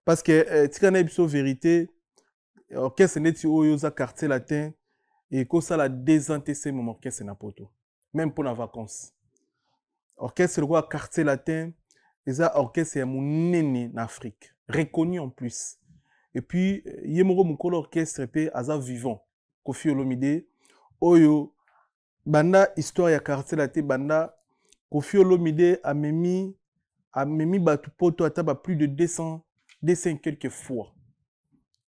parce que tika na biso vérité, orchestre neti oyo oza Quartier Latin ekosala 2 ans te se moma orchestre na Poto, même mpona vacances. Orchestre lokola Quartier Latin eza orchestre ya monene na Afrique, reconnu en plus. Et puis ye moko mokolo orchestre mpe aza vivant, Koffi Olomide, oyo banda histoire ya Quartier Latin, banda Koffi Olomide amemi bato Poto ata ba plus de 200, 200 quelques fois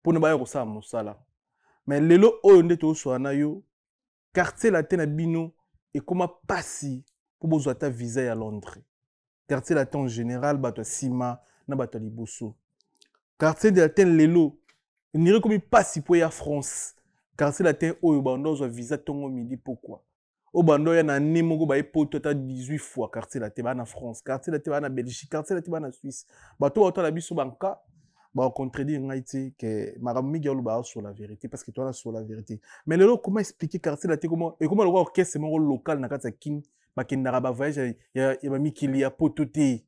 mpona baya kosala mosala. Mais lelo oyo nde tozoswala na yo, Quartier Latin na bino ekóma mpasi mpo bozwa ata visa ya Londres. Quartier Latin en général, bato ya nsima na bato ya liboso, Quartier Latin lelo nire ekomi mpasi mpo ya France. Quartier Latin oyo bando ozwa visa ntongo, midi, pokwa. Oyo bando oya na année moko baye poto ata 18 fois. Quartier Latin baa na France, Quartier Latin baa na Belgique, Quartier Latin baa na Suisse. Bato baotala biso banka bakontredire ngai te ke makambo mingi aloba sur la vérité, parce que towana sur la vérité. Mais lelo, comment expliquer Quartier Latin? Comment ekoma lokola orchestre moko local na kati ya Kin, bakendaka bavoyage ya bamikili ya poto te?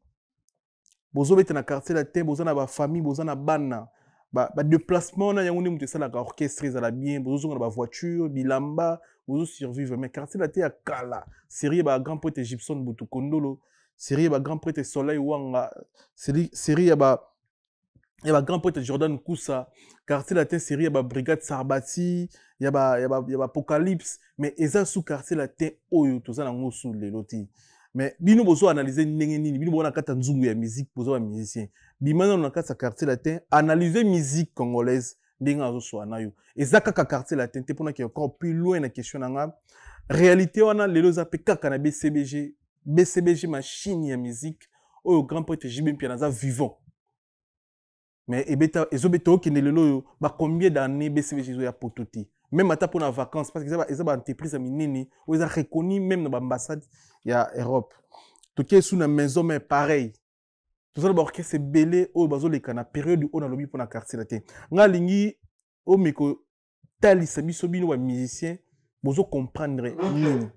Bozobeta na Quartier Latin, boza na bafamille, boza na bana. Badéplacement wana, yango nde moto esalaka orchestre ezala bien. Bozozonga na bavoiture, bilamba, bozosurvivre. Mais Quartier Latin ya kala, série ya bagrand prêtre Gibson Butukondolo, série ya bagrand prêtre Soleil Wanga, série ya bagrand prêtre Jordan Kusa, Quartier Latin série ya babrigade Sarbati, ya baapocalypse. Mais eza su Quartier Latin oyo toza nango su lelo te. Mais bino bozo analyse ndenge nini? Bino bona kati ya nzungu ya musique, boza bamusicien. Bima nano na kati ya Quartier Latin, analyse musique congolaise ndenge azoswa na yo. Eza kaka Quartier Latin te. Mpona ke encore plus loin na question na nga, réalité wana lelo eza mpe kaka na BCBG. BCBG, machine ya musique oyo grand prêtre JB Mpiana aza vivant, mais ebeta ezobeta okende lelo oyo bacombien d'année BCBG ezoya poto te, même ata mpona vacances, parce que eza baentreprise ya minene oyo eza reconnu même na baambassade ya Europe. Tokei su na Maison Mère, pareil. Toza na baorchestre ebele oyo bazoleka na période oyo nalobi mpona Quartier Latin. Ngai alingi omeko talisa biso, bino bamusicien bozocomprendre nini?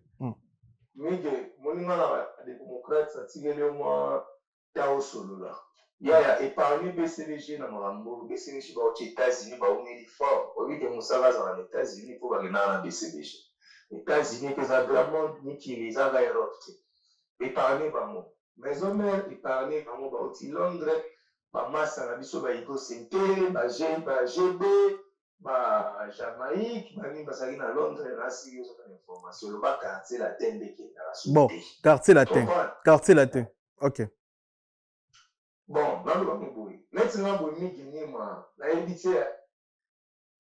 Mige, moninga na démocrate, atikeli yo mwa ta osolola. Yaya, épargne BCBG na makambo. BCBG bauti États-Unis, baumeli fort. Oyebi ke mosala azala na États-Unis mpo bakendaka na BCBG. États-Unis mpe eza grand monde, mikili ezaka Europe te. Épargne bango, Maison Mère, épargne bango. Bauti Londres, bamasa na biso, baigo sente, bagb, bajamaïque, banini bazalaki na Londres. Nasi ozaka na information, loba Quartier Latin nde ekendaka. Bon, Quartier Latin, Quartier Latin, ok. Bon, naloba ngo boye, neti nga boye mingi nima nayebi te,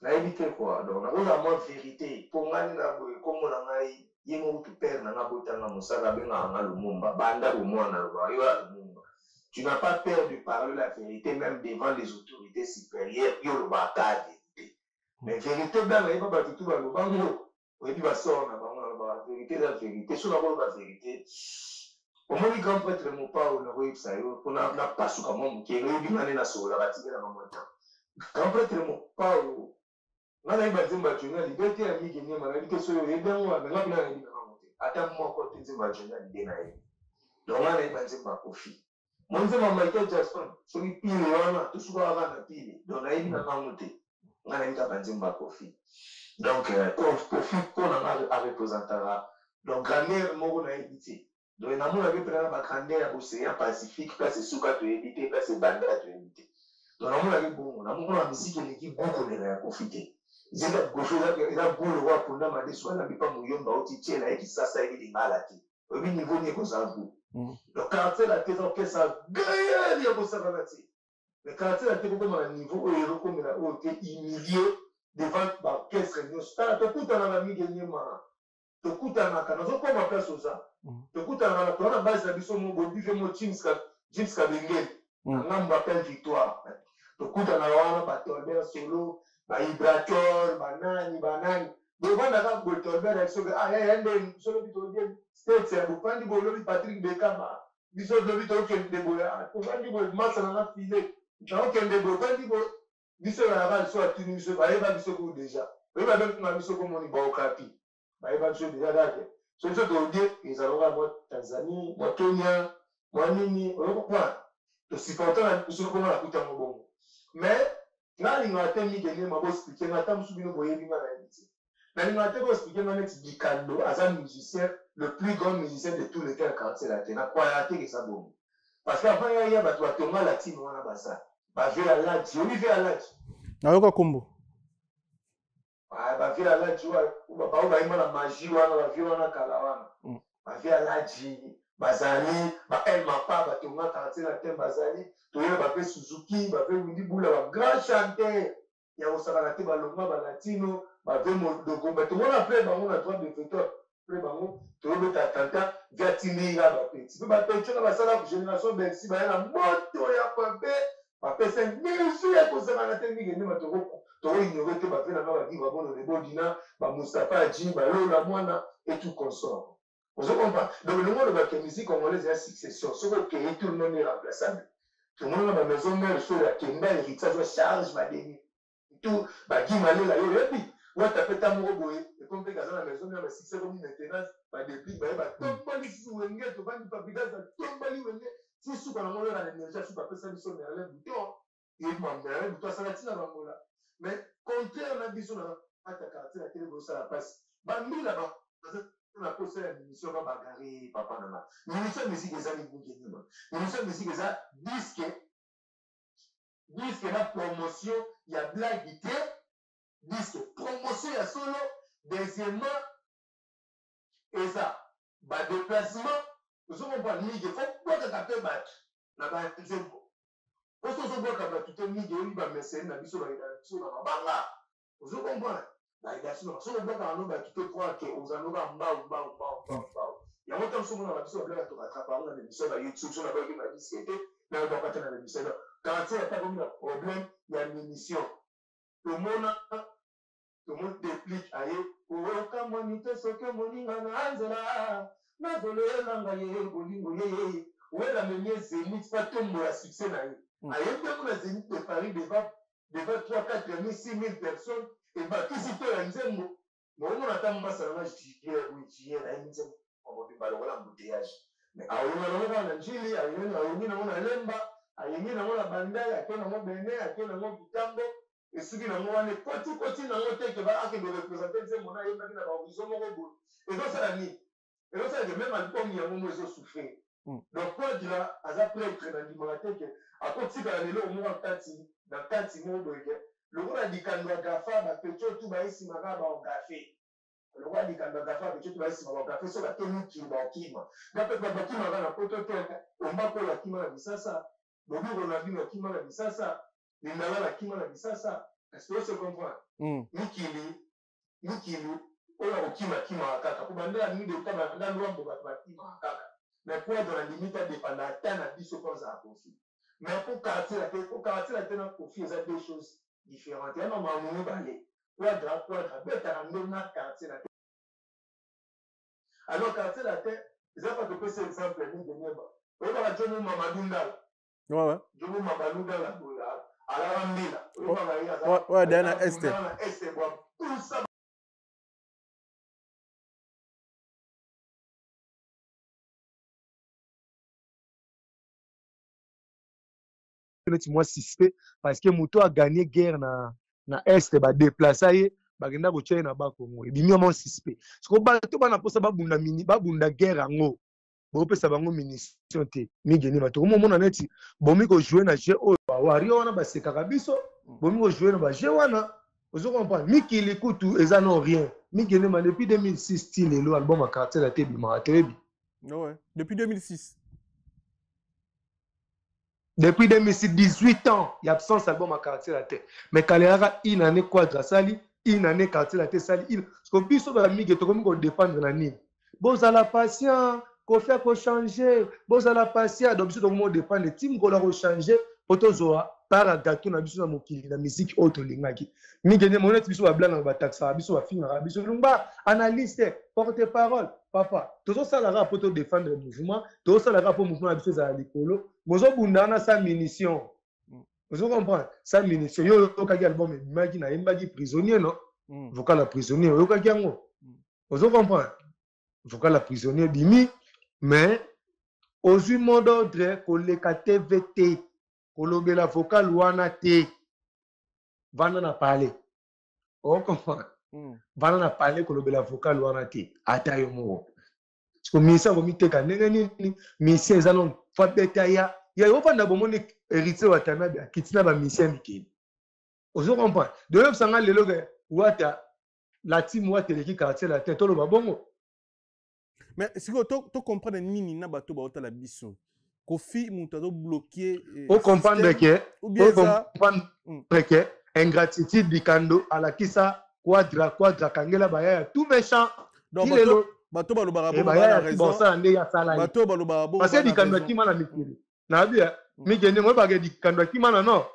nayebi te quoi. Donc nakozala mwa vérité mpo ngai na boye, kombo na ngai ye moko tu père na nga botanga mosala, abengaka nga Lumumba. Banda bomwana alobaka yo ya Lumumba, tu n'as pas peur de parler la vérité même devant les autorités supérieures. Yo olobaka vérité, mais vérité bana yeba bato tu balobango, oyebi basor na bango. Nalobaka vérité, eza vérité. So nakoloba vérité, omoni grand prêtre Mopao, nakoyebisa yo mpona napasuka mwa moke. Oyebi nga nde nasololaka, tikelaka mwa temps. Grand prêtre Mopao, nga nayeba nzembo ya Johnny Hallyday te ya Mige Niema. Nayebi te soki oyebi yango, me nga mpena nayebi na bango te, ata moko te. Nzembo ya Johnny Hallyday nayebi. Donc nga nayeba nzembo ya Kofi, mo nzembo ya Michael Jackson, soki pile wana tosukaka kaka na pile. Donc nayebi na bango te, nga nayebi kaka nzembo ya Kofi. Donc Kofi mpo na nga arepresentaka donc grandeur moko nayebi te. Donc namonaki mpena na bagrandeur ya océan Pacifique, place esuka toyebi te, place ebanda toyebi te. Donc namonaki bongo, namona miziki eleki gu koleka ya Kofi te. Nzembo ya Kofi eza gu lokola ponda madesu balambi mpa moyomba oti tiela ye Kisasa, yebi lingala te, oyebi niveau nini ekozala gu. Donc Quartier Latin eza orchestre gayel ya kosakana te, mais Quartier Latin kokoma na niveau oyo ezokomela oyo te, humilie devant baorchestre nyonso. Tala, tokutanaka mingi enyema, tokutanaka, nazokoma place oza. Tokutanaka na toza na base na biso mo bobife mo James Kabengeli na ngambo appel Victoire. Tokutanaka wana, batolbert solo, baibrator, banani banani, bovandaka boye. Tolbert ya biso, ah yaya, nde biso lobi todie States ya bofandi boye, lobi Patrick Bekama, biso lobi tokende boye, tovandi boye, masa nanga file naokende boye, ovandi boye. Biso ezalaka biso atuni biso, bayeba biso ku déjà, oyeba benga biso komoni baokapi, bayeba biso déjà kake. So biso todie ezalaka mwa Tanzanie, mwa Kenya, mwa nini, oyokomprendre, tosupporte na biso konga na kutango bongo. Mais nga alingaka te mingi elema boexpliquer nga. Ata mosu bino boyebi, nga nayebi te. Nalingaka te boexpliquer nga neti Bikando aza musicien, le plus grand musicien de tous les temps ya Quartier Latin. Nakwayaka te eza bongo, parce que avant ya bato batonga latine wana, baza bave ya Ladji. Oyebi ve ya Ladji? Nayoka kombo. Bave ya Ladji bao bayemba na magie wana, bave wana kala wana, bave ya Ladji bazali ba El Mapa, batonga Quartier Latin bazali. Toyeba bave Suzuki, bave Windi Bula, bagrand chanteur ya kosakana te, balongwa balatino, bave Modogo, batomona après bango na droit de veto. Après bango toyobeta tanta vi atindi nga bapeti mpe bapeti wana basala génération Bercy, baya na moto ya pape, bapesa misu ya kosakana te mingi ndema tokoignore te. Bave nanga badiva bono lebodina, bamustapha aji, balola mwana. et tout consort. Ozo comprendre? Donc elongo oloba ke musique congolaise eza succession, soki okeye tout le monde est remplaçable. Tomona na ba maison mère soki akenda héritier azwa charge ba demi tout ba Guy Malela yo oyebi wata pe ta moko boye ekomi pe kaza na maison mère ba succès ekomi maintenance ba déplique baye ba tomboli susu wenge tovandi Fabregas atomboli wenge ti suka nango wera na énergie suka apesa biso Merlin Bouton ye Merlin Bouton asala ntina bangola mais contraire na biso na kati ya quartier na tele bozosala mpasi bambila baza na posa ya munition ba bagare papa na nga munition ya musique eza libuki nima munition ya musique eza disque disque na promotion ya blague te disque promotion ya solo deuxièmement eza ba déplacement ozo comprendre mingi fo bwakaka mpe bato na banzembo poso ozobwaka bato te mingi oyebi bamesene na biso bayeda biso na mabanga ozo comprendre bayeda biso na soki obwakaka no bato te croire ke oza noka mbau mbau mbau mbau mbau yango ntango soki omonaka biso babilaka torattrapa yango na bemission ba youtube so nabwaki ba diske te nayobwaka te na bemission donc quartier ata komi na problème ya munition tomona tomoni deplique aye okamwani te soki omoni nga na nzela nazolela nga ye bolingo yeyeye wera amemi ye zenith mpo atombola succès na ye ayembi yango na zenith de paris devant devant 3 4 000 6 000 personnes ebakisi to ya nzembo naomona ata mbasa na nga jier oui jier ayembi nzembo mobimba lokola embouteillage mais aoyenga nango kaka na njili ayengi nango na lemba ayengi nango na bandai ake nango benin ake nango kitambo esuki nango wana ekoti koti nango te ke akende represente nzembo na ayembaki na bahorizon moko boye ezosala nini ezosala ke meme album yango mo ezosouffrir donc quadra aza prêtre na ndimaka te ke akotikala na eloko moko kati na kati moko boye ke lokola dikando ya gafa bapecho tu baye nsima kaka baogafe lokola dikando ya gafa bapecho tu baye nsima baogafe so bake mikili baokima nga mpe bato bakimaka na poto te ombakolo akima na bisasa bobiko na bino akima na bisasa lindala akima na bisasa est-ce que se comprend mikili mikili oyo akokimakimaka kaka po banda ya mideta banda lwambo bato bakimaka kaka mais quadra na limite adépenda ata na biso mpo azala kofi mais po quartier la te po quartier la te na kofi eza deux choses différentes ya mama mibale quadra quadra betaka nde na quartier la te alors quartier la te eza pa topesa exemple mingi nyema oyebaka jomo mamadou ndala jomo mamadou ndala boye alala mbila oyebaka ye aza na este na este bwa pusa neti mwa suspect parce que moto aganye guerre na, na este badeplaça ye bakenda kotia ye na bakongo ebimi mwa suspect siko bato bana mposa babunda, babunda guerre yango bopesa bango munition te migeni bato komomona neti bomi kojoue na jeu oyo bawario wana basekaka biso bomi kojoue na bajeu wana ozo comprendre mikili kutu eza no rien migeni ma depuis 2006 ti lelo album ya quartier la te ebimaka te oyebi ouais. Depuis 2006. Depuis 2006, 18 ans, il y a absence album à quartier la tête. Mais quand il y a une année quadra sali, une année quartier la tête sali, une. Parce que biso ba mige to komi ko dépendre na nini. Bozala patient, ko faire ko changer, bozala patient, donc biso to komi dépendre team ko la ko changer, poto zoa par gâteau na biso na mokili na musique oyo tolingaki. Mige ne moneti biso ba blanc na ba taxa biso ba finga biso lumba analyste, porte-parole, papa. Tozosalaka po to défendre mouvement, tozosalaka po mouvement na biso ezala likolo. Bozobunda wana sa munition. Ozo comprendre? Sa munition. Yo oyokaki album ebimaki nayembaki prisonnier no? Vocal ya prisonnier oyokaki yango. Ozo comprendre? Vocal ya prisonnier ebimi mais ozwi mot d'ordre koleka TV te, kolobela vocal wana te. Vanda na palais. Ozo comprendre? Vanda na palais kolobela vocal wana te, ata yo moko. Parce que ministère komiteka ndenge nini ministère eza non fa beta ya ya yo fanda bomoni héritier Watanabe akiti na ba ministère mikili. Ozo comprendre? De yo sanga lelo ke Wata la team Wata eleki quartier latin toloba bongo. Mais sikoyo to to comprendre nini na bato baotala biso. Kofi mutu azo bloquer o comprendre que o comprendre que ingratitude dikando alakisa quadra quadra kangela bayaya tout méchant. Donc bato bato balobaka bongo bana raison. Bon ça nde ya sala. Bato balobaka bongo. Parce que dikando akima na mikili. Na bia mikende mo ba ke dikando akima na non.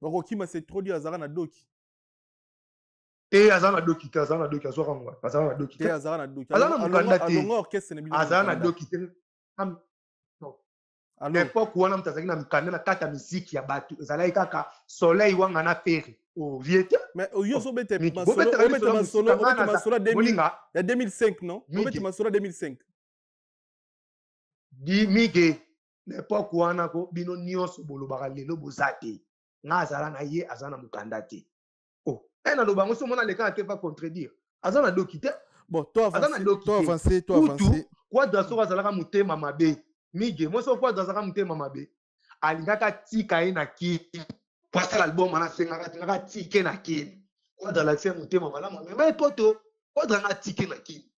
Bakokima c'est trop dur azaka na doki. Te, aza na doki te, aza na doki, azwaka ngo wapi? Aza na doki te, te, azalaka na doki. Aza na mokanda te. Alonga orchestre na bino na Aza na mokanda. doki te. Non. Allo. Époque wana, moto azalaki na mikanda na kati ya miziki ya bato ezalaki kaka Soleil Wanga na Ferre ovie te. Mais yo ozobeta Miki, masolo, bobetaka obeta lisolo ya masolo, mosika, nga obeta masolo ya 2000 moninga ya 2005, non? Miki. Obeta masolo ya 2005. Di Mige, na époque wana ko bino nyonso bolobaka lelo boza te, nga azala na ye, aza na mokanda te. Oh, e naloba yango so omona aleka na te va contredire, aza na doki te. Bon, to Aza na avance, doki to te. avance, to Kutu avance. Quadra soki azalaka motema mabe, Mige, moi soki Quadra azalaka motema mabe, alingaka atika ye na Kini po asala album wana, asengaka alingaka atike na Kini. Quadra alakisi ye motema malamu, amema ye Poto. Quadra anga atike na Kini,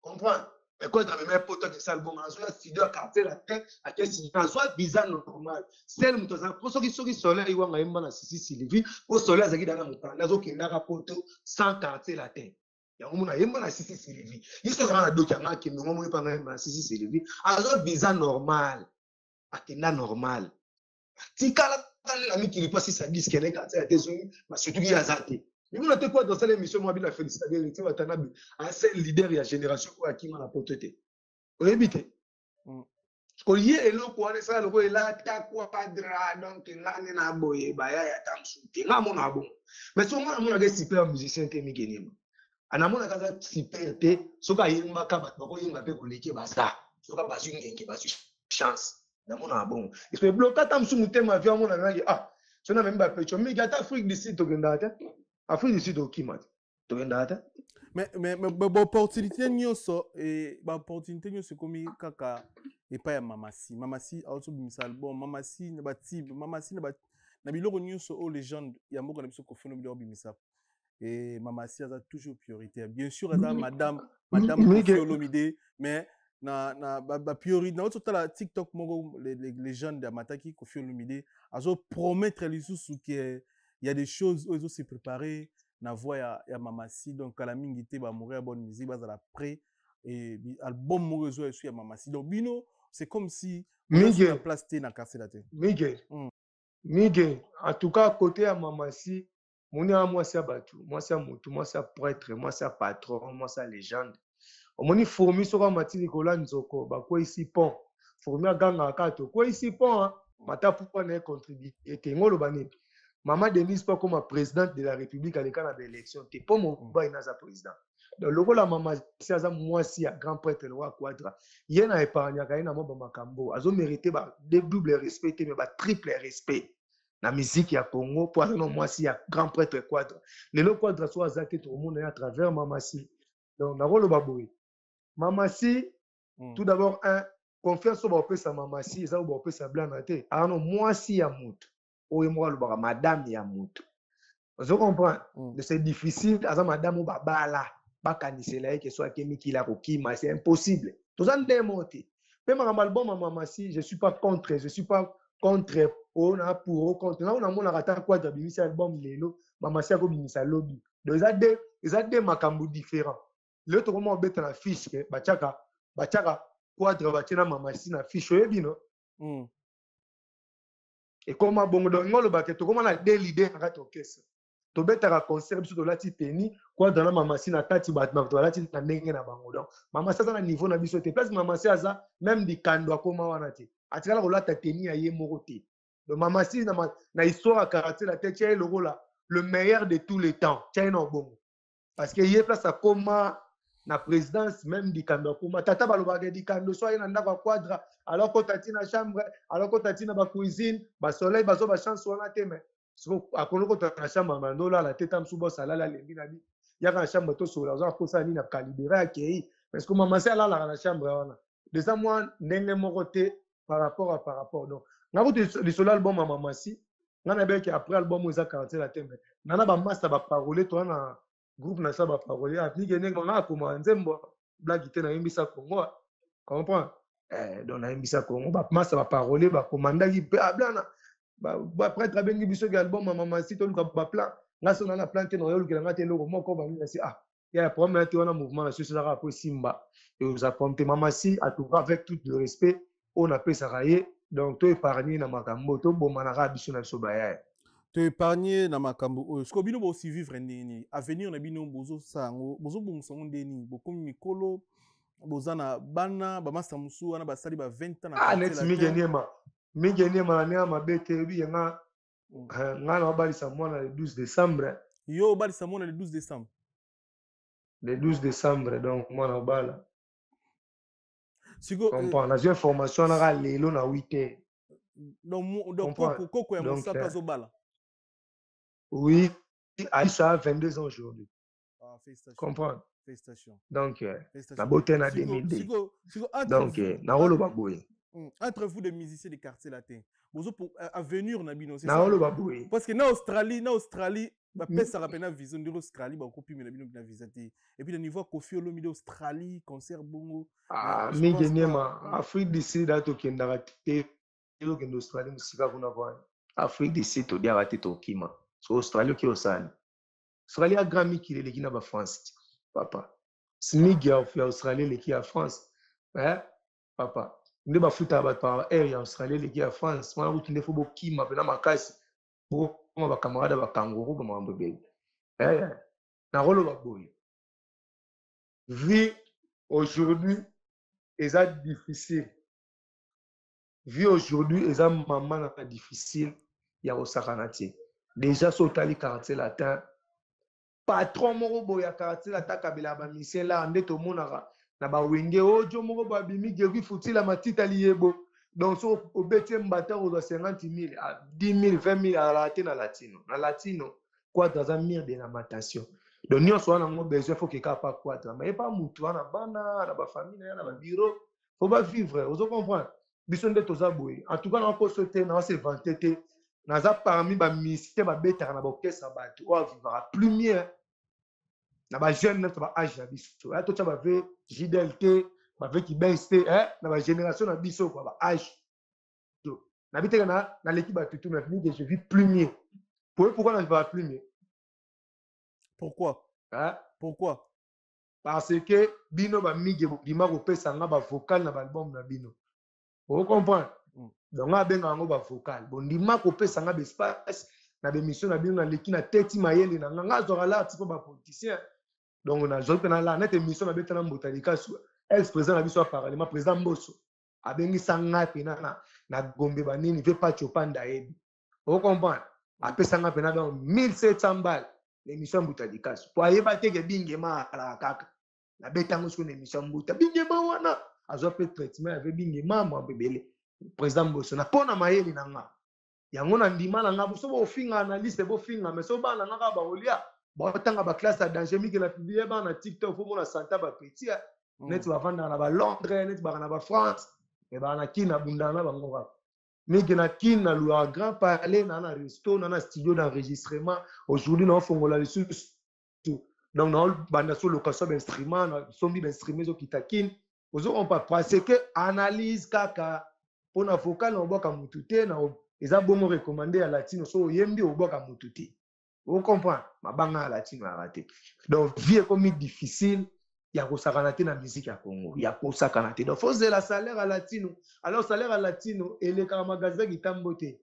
comprendre? Mais Quadra amema ye Poto, akesa album wana, azwa studio ya Quartier Latin, ake studio, azwa visa normal. Sel moto azala po soki Soleil Wanga ayemba na Sisi Sylvie, po Soleil azalaki dana mokanda, azokendaka Poto sans Quartier Latin. Yango mona ayemba na Sisi Sylvie, ye so azalaka na doki yanga akende ngo moni mpe anga ayemba na Sisi Sylvie, azwa visa normal, akenda normal, atikala kaka na mikili mpo asisa disque na ye Quartier Latin ezongi. Surtout ye aza te mimona te. Quadra asala émission moko abina félicité Héritier Watanabe, aza leader ya génération oyo akima na Poto te, oyebi te. Koye eloko wana esala lokola elata Quadra, donc nga nde na boye bayaya ata mosusu te. Nga amonaka bongo, mais soki nga namonaka super musicien te, Mikenema anamonaka aza super te. Soki ayembaka, bato bakoyemba mpe koleke baza, soki bazwi ngenge, bazwi chance, namonaka bongo eske ebloka ata mosusu motema vi amona naki. Ah, so namemi bapecho mingi ata Afrique du Sud, tokendaka te Afrique du Sud, tokima te, tokendaka te. Mais baopportunité nyonso e baopportunité nyonso ekomi kaka epai ya Mamasi. Mamasi aotobimisa album, Mamasi na batibe, Mamasi na biloko nyonso oyo légende ya mboka na biso Koffi Olomide aobimisa, e Mamasi aza toujours prioritaire. Bien sûr aza madame Mike. Koffi Olomide, mais na bapriorité nauti otala TikTok moko, légende amataki Koffi Olomide azopromettre lisusu ke il y a des choses oyo ezose préparer na voix ya Mamasi. Donc kala mingi te, baamoureux ya bonne musique bazala prêt et album moko ezoya esu ya Mamasi. Donc bino, c'est comme si Mige. na place te na Quartier Latin. Mige. Mige, en tout cas côté ya Mamasi, moni awa mwasi ya bato, mwasi ya motu, mwasi ya prêtre, mwasi ya patron, mwasi ya légende. Omoni fourmi soki amati likolo ya nzoko, bakweyisi pont, fourmi agangaka kaka tokweyisi pont, mata mpo na ye contribue te. Ngo oloba nini? Mama Denise mpo akoma présidente de la République, aleka na baélection te, mpo mobali naza président. Donc lokola Mama si aza mwasi ya grand prêtre le roi Quadra, ye na épargnaka ye na mwa bamakambo, azomérite ba de double respect te, mais ba triple respect na musique ya Congo, mpo aza na mwasi ya grand prêtre Quadra. Lelo Quadra so aza te, tokomona ye à travers Mamasi. Donc nakoloba boye, Mamasi, tout d'abord, un confiance oyo baopesa Mamasi eza oyo baopesa Blana te. Aza mwasi ya motu oyo moko alobaka madame ya motu, ozo comprendre? C'est difficile. Aza madame oyo babala, bakanisela ye ke so ake mikili akokima, c'est impossible. Toza nde moko te. Mpe makambo album ya Mamasi, je suis pas contre, je suis pas contre oyo na pour o contre. Nga oyo namonaka, ata Quadra abimisi album lelo, Mamasi akobimisa lobi. Donc eza de makambo différent. Lelo tokoma kobeta na fiche ke batiaka Quadra, batie na Mamasi na fiche, oyebi no? Ekoma bongo. Donc nga olobaka tokoma na deux leader na kati orchestre. Tobetaka concert, biso tolati tenue Quadra na Mamasi na kati, bato balati na ndenge na bango. Donc Mamasi aza na niveau na biso te. Place Mamasi aza, même dikando akoma wana te, atikala kolata tenue ya ye moko te. Donc Mamasi na histoire ya Quartier Latin, tia ye lokola le meilleur de tous les temps, tia ye na bongo, parce que ye place akoma na présidence, même dikando akoma tata. Balobaka dikando so aye na ndako ya Quadra, alors kota ti na chambre, alors kota ti na bacuisine, basoleil bazwa bachance wana te. Mais akoki kota na chambre, bando olala te, ta mosusu bosalala, alembi na bi yaka na chambre tosola, oza kosala nini na kalibere, akei. Parce que Mama se alalaka na chambre wana déjà mwa ndenge moko te par rapport. Donc nga kutu lisolo album ya Mamasi, nga nayebaki après album oyo eza Quartier Latin, mais nga na bamasa baparole toa na groupe na sa baparole apike ndenge nga akoma nzembo blaki te, nayembisa Congo, comprend? Donc nayembisa Congo, bamasa baparole bakomandaki mpe ablana baprêtre abengi biso ke album ya Mamasi, toluka baplan. Nga so na na plan te, nayoyolukela nga te eloko moko bangi nasi. Ah, ya problème te wana, mouvement na biso ezalaka po esimba, ekozala problème te. Mamasi, en tout cas avec tout le respect oyo napesaka ye, donc to épargne na makambo tobomanaka biso na biso bayaya. Toépargne na makambo oyo. Sikoyo bino bosurvivre ndenge nini? Avenir na bino bozosala yango, bozobongisa yango ndenge nini? Bokomi mikolo, boza na bana, bamasta mosusu wana basali ba 20 ans na Ah, neti Mige Niema, Mige Niema na ndenge mabe te, oyebi nga nga na obalisa mwana le 12 décembre. Yo obalisa mwana le 12 décembre? Le 12 décembre, donc mwana obala. Sikoyo Comprends, nazwi information wana kaka lelo na 8 heures. Donc koko ya mosaka azobala. Oui, Aïssa a 22 ans aujourd'hui. Ah, félicitations. Comprends? Félicitations. Donc, nabotaki na 2002. Donc, nakoloba boye. Entre vous, des musiciens de Quartier Latin, bozo avenir na bino, c'est ça? Nakoloba boye. Parce que na Australie, na Australie, bapesaka mpe na visa ndenge Australie bakopimela bino na visa te. Et puis na niveau ya Koffi Olomide, Australie, concert bongo. Ah, mingi Niema, Afrique du Sud tokendaka te, tokende Australie mosika kuna kwana. Afrique du Sud todiaka te, tokima. So Australie oki osani. Australie ya grand mikili eleki na baFrance, papa. SMIG ya Australie eleki ya France. Eh? Papa, nde bafutaka bato par air ya Australie eleki ya France. Wana kutu nde fo bokima mpena makasi. Bokoma bacamarade ya bakangourou, bamakambo ebele. Eh, nakoloba boye. Vie aujourd'hui eza difficile. Vie aujourd'hui eza mama na difficile ya kosakana te. Déjà so otali Quartier Latin, patron moko boye ya Quartier Latin akabelaka bamusicien la nde tomonaka na bawenge ojo moko boye abimi Gevi Futila Matita Liyebo. Donc so obeti mbata kozwa 50 000, 10 000, 20 000 azalaka te na Latino. Na Latino Quadra aza mire de lamentation. Donc nyonso wana yango besoin faut keka pa Quadra. Mais pa mutu wana bana na ba famille na na ba bureau, faut ba vivre, ozo comprendre. Biso nde toza boye. En tout cas na koso te, na se vanter te. Naza parmi ba musiciens ba betaka na ba orchestre bato oyo vivra plus mieux na ba jeune na ba âge na biso. Ya totia ba ve JDL te, ba ve Kibens te, eh na ba génération na biso quoi, ba âge. Na biteka na na l'équipe ba tutu mais que je vis plus mieux. Pourquoi na vivra plus mieux? Pourquoi? Hein? Pourquoi? Parce que bino ba mige bima kopesa nga ba vocal na ba album na bino. Vous comprenez? Donc nga benga yango ba vocal. Bon ndima kopesa nga ba espace na ba émission na bino na leki na teti mayele na nga nga zwaka la tipo ba politicien. Donc na zwa pe na la net émission na beta na Mbuta Likasu, ex président na biso ya parlement, président Mboso. Abengisa nga pe na Gombe ba nini ve Pacho Panda yebi. Vous comprenez? Apesa nga pe na donc 1700 balles l'émission Mbuta Likasu. Po ayeba te ke bingema ala kaka. Na beta ngo sur l'émission Mbuta. Bingema wana azwa pe traitement avec bingema mwa bebele. Président Mboso na pona mayele na nga. Yango na ndima na nga so bo finga analyste bo finga mais so bana nga ka ba olia. Ba tanga ba classe à danger mike na publier ba na TikTok fo mona santa ba petit. Net ba vanda na ba Londres, net ba na ba France, mais ba na Kin na bunda na bango kaka. Mike na Kin na louer grand palais na na resto na na studio d'enregistrement aujourd'hui na fongola lisusu. Donc na banda so location ba instrument na sombi ba instrument zo kita Kin. Ozo on pas parce que analyse kaka pona vocal na obwaka mutu te na eza bongo recommandé ya latino so oyembi obwaka mutu te. Vous comprenez? Mabanga ya latino ya raté. Donc vie est comme difficile ya kosakana te na musique ya Congo, ya kosakana te. Donc faut zela salaire à latino. Alors salaire à latino elekaka magasin kitambo te.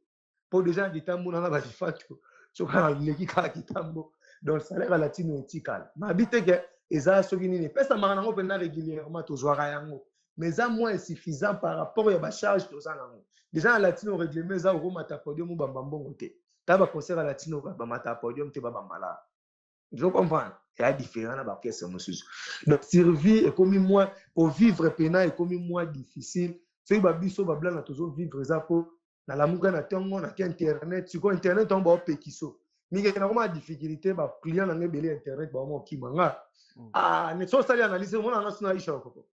Po déjà kitambo na ba fato. Soka na leki kaka kitambo. Donc salaire à latino etikala. Ma bite ke eza soki nini pesa maka nango pena régulièrement tozwaka yango. Mais ça moins insuffisant par rapport ya ba charge toza nango. Déjà na latino règlement eza okomata podium bamba mbongo te. Ta ba concert à latino ba mata podium te ba bambala. Je comprends. Il y a différent na ba orchestre mosusu. Donc survie est comme moins pour vivre pena est comme moins difficile. Soki ba biso ba blana tozo vivre eza po na lamuka na tongo na internet. Siko internet on ba opekiso. Mingi na koma difficulté ba client na ngebele internet ba mo kima nga. Ah, ne so sali analyse mona na suna isha koko.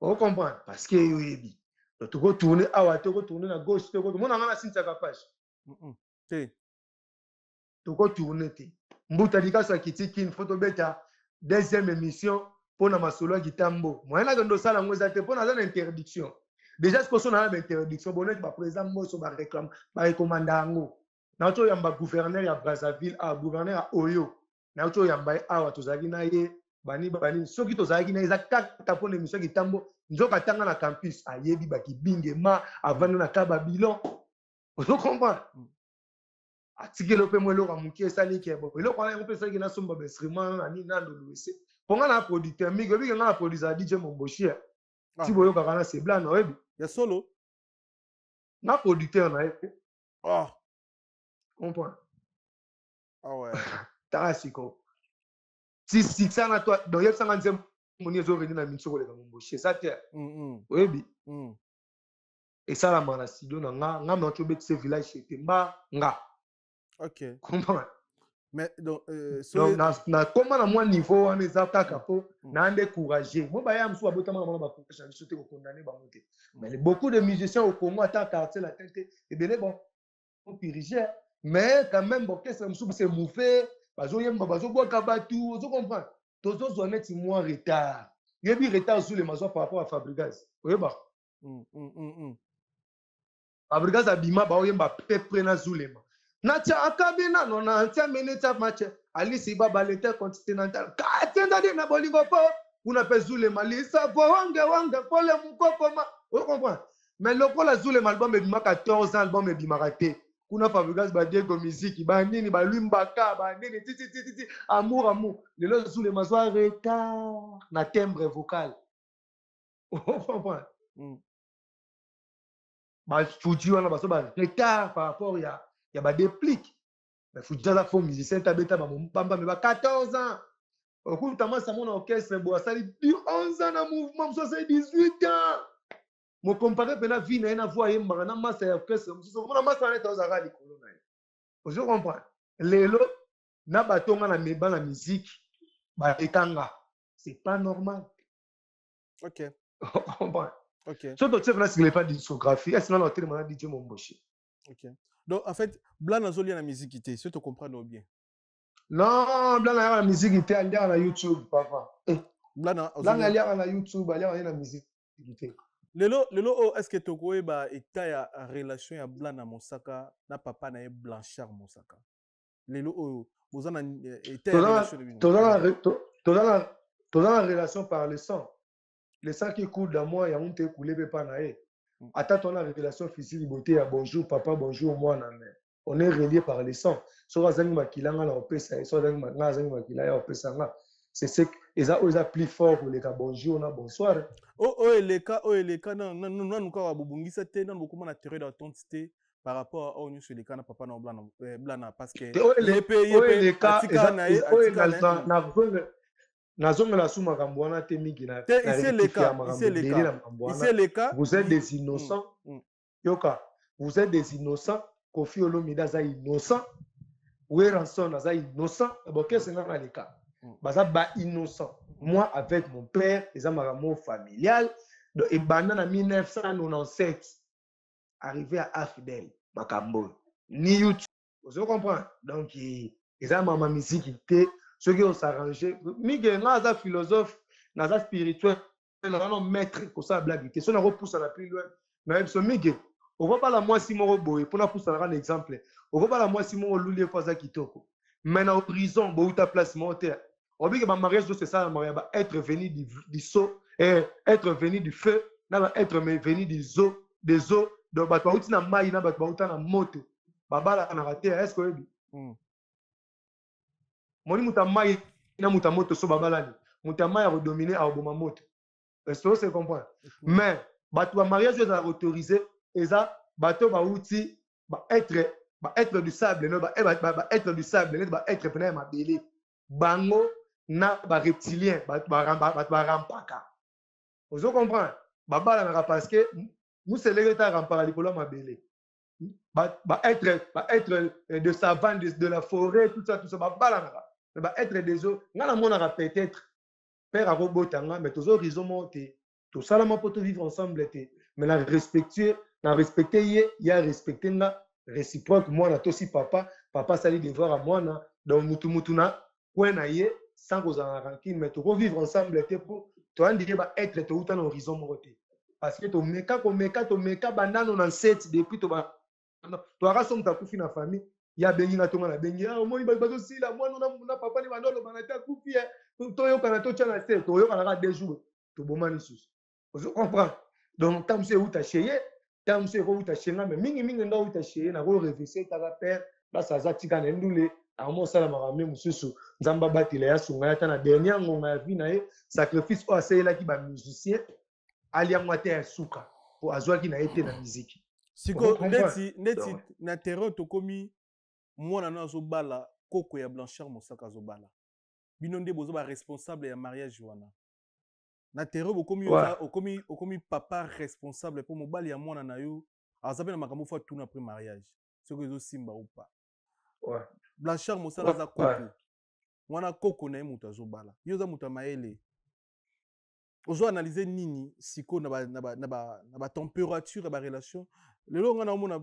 On comprend parce que yo yebi. Donc to tourner awa to tourner na gauche to mona nga na sinta ka page. Te. To tourner te. Mbuta Likasu akiti Kin photo beta deuxième émission pour na masolo ya kitambo. Moyen na ndo sala ngo za te pour na za interdiction. Déjà ce qu'on a interdiction bonnet ba président Mboso ba réclame ba recommande yango. Na to yamba gouverneur ya Brazzaville a gouverneur ya Oyo. Na to yamba awa tozalaki na ye bani bani soki tozalaki na eza kaka pour émission kitambo nzoka tanga na campus ayebi ba kibingema avanda na ka Babylon. Ozo comprendre? Atikeli yo mpe mwa eloko ya moke esali ke bon, eloko wana yango mpe esalaki nasomba ba instrument na nini na ndoluese mpo nga na producteur mingi, oyebi ke nga na produisaka DJ Momboshi ya ti boyokaka na Seblana, oyebi ya solo na producteur na ye. Comprendre? Ah ouais. Tala sikoyo ti succès na toi, donc yebisanga nzembo nini ezoreni na minso koleka Momboshi, eza te. Oyebi esalama na studio na nga, nga mna obetise village Chetemba nga. Ok. Comprendre? Mais donc, donc na koma na mwa niveau wana eza kaka po na décourager. Mo baya mosusu babotama na bango ba na biso te, kokondane bango te. Mais beaucoup de musiciens au Congo, ata quartier latin te, ebele bon piriger, mais quand même orchestre mosusu se mouve, bazoyemba, bazobwaka bato, ozo comprendre? Tozozwa neti mwa retard. Yebi retard Zulema azwa par rapport à Fabregas, oyeba? Fabregas abima, baoyemba peu près na Zulema. Natia akabi nano na ntia minute ya match alisi baba l'intercontinental katienda di na bolingo po kuna mpe Zulema lisa po wange wange pole mukokoma, o comprendre? Mais lokola Zulema album ebima 14 ans, album ebimaka te kuna, Fabregas badiego musique banini balwimbaka banini titititi amour amour. Lelo Zulema azwa retard na timbre vocal, o comprendre? Bafuji wana bazo ba retard par rapport ya badéplique. Mais Fuji aza faux musicien te, abeta bamompamba, me ba 14 ans okuta masa mona orchestre bo asali 11 ans na mouvement, mosusu asali 18 ans. Mocompare mpena vie na ye na voix ayembaka na masa ya orchestre mosusu, omona masa wana ete ozalaka likolo na ye, ozo comprendre? Lelo na bato nga na meba na musique balekanga, c'est pas normal. Comprendre? So totie mpena sikile pa discographie esi nana otelema na DJ Momboshi. Ok, donc en fait Blan azolia na musique te, si tu comprends bien. Non, Blan ayaka na musique te, aliaka na YouTube, papa. Eh. Blan Blan aliaka na YouTube, aliaka ye na musique te. Lelo oyo, est ce que tokoyeba état ya relation ya Blan na Mosaka na papa na ye Blanchard Mosaka? Lelo oyo boza na état ya relation na bino? Toza na relation par le sang, le sang qui coule dans moi, yango te ekule mpe pa na ye. Ata toza na relation physique bote ya bonjour papa, bonjour mwana, mais on est relié par le sang. Soki azangi makila, nga na opesa ye, soki nga azangi makila, ya opesa nga. C'est ce eza oyo eza plus fort koleka bonjour na bonsoir. Oyo eleka nanu kaka bobongisa te, nanu bokóma na terrain d'attente te par rapport à oyo nyonso eleka na papa na Blana, parce que ye mpe atika na ye. Nazongela su makambo wana te mingi. Na ebele na makambo wana. Vous êtes des innocents. Yoka, vous êtes des innocents. Kofi Olomide aza innocent, Werrason aza innocent, bokese nga na leka baza ba innocent. Moi avec mon père, eza makambo familial. Donc ebanda na 1997, arrivé à Afidel, makambo oyo ni YouTube, ozo comprendre? Donc eza mama misiki te. Soki osarrange mingi, nga aza philosophe, naza spirituel, naza no maître kosala blague te. So nakopusana plus loin, nayebi so mingi okobala mwasi moko boye mpona pusanaka na exemple, okobala mwasi moko oluli ye mpo aza kitoko, mais na horizon bouta place moko te. Obike bamariage nyonso esalamaka ya ba être venu du seau, être venu du feu na ba être venu du zo des eaux. Donc bato bauti na mai na bato bauta na moto babalanaka te. Est ce que oyebi? Moni moto ya mai na moto ya moto so babalani, moto ya mai akodomine, akoboma moto. Est ce que se comprend? Mais bato bamariage oyo ezalaka autorisé eza bato bauti ba être du sable, no ba être du sable neti ba être pena ya mabele, bango na bareptilien, bato barampaka, ozo comprendre? Babalanaka parce que museleke ete arampaka likolo ya mabele. Ba être de savane, de la forêt, tout ça, tout ça, babalanaka. Mais ba être des eaux, nga namonaka peut-être père akobota nga, mais toza horizon moko te, tosalama mpo tovivre ensemble te. Mais na respectueux, na respecte ye, ye arespecte nga, réciproque. Mwana tosi papa, papa asali devoir ya mwana. Donc mutu mutu na coin na ye, sans kozala na rancune, mais tokovivre ensemble te mpo toyandike ba être touta na horizon moko te. Parce que tomeka komeka, tomeka bandano na nseti depuis toyaka. So moto akufi na famille, ye abengi nga, tonga nabengi: ah, omoni bato bazosila, mwana na papa ni bando olobana te, akufi, toyokana, totya na se, toyokana kaka 2 jours, toboma lisusu. Ozo comprendre? Donc ntango mosusu euta chez ye. Ntango mosusu ekowuta chez nga, mais mingimingi nde awuta chez ye. Nakorevese etaka père place aza, tika na ye ndule yango osala makambo mosusu. Nzambe abatela ye, asunga ye ata na dernier ngonga ya vie na ye. Sacrifice oyo asalelaki bamusicien, aliango ata ya suka, po azwaki na ye te na miziki. Sikoyo ndeti ndeti na terrain tokomi, mwana no azobala, koko ya Blanchard Mosaka azobala, bino nde boza baresponsable ya mariage wana na terrain. Bokomi, ouais. Okomi papa responsable mpo mobali ya mwana na yo aza mpe na makambo fo atuna après mariage soki ezosimba ou pas. Blanchard Mosala aza koko, wana koko na ye moto azobala. Yo oza moto ya mayele, ozo analyse nini sikoyo na batempérature ya barelation lelo? Nga naomona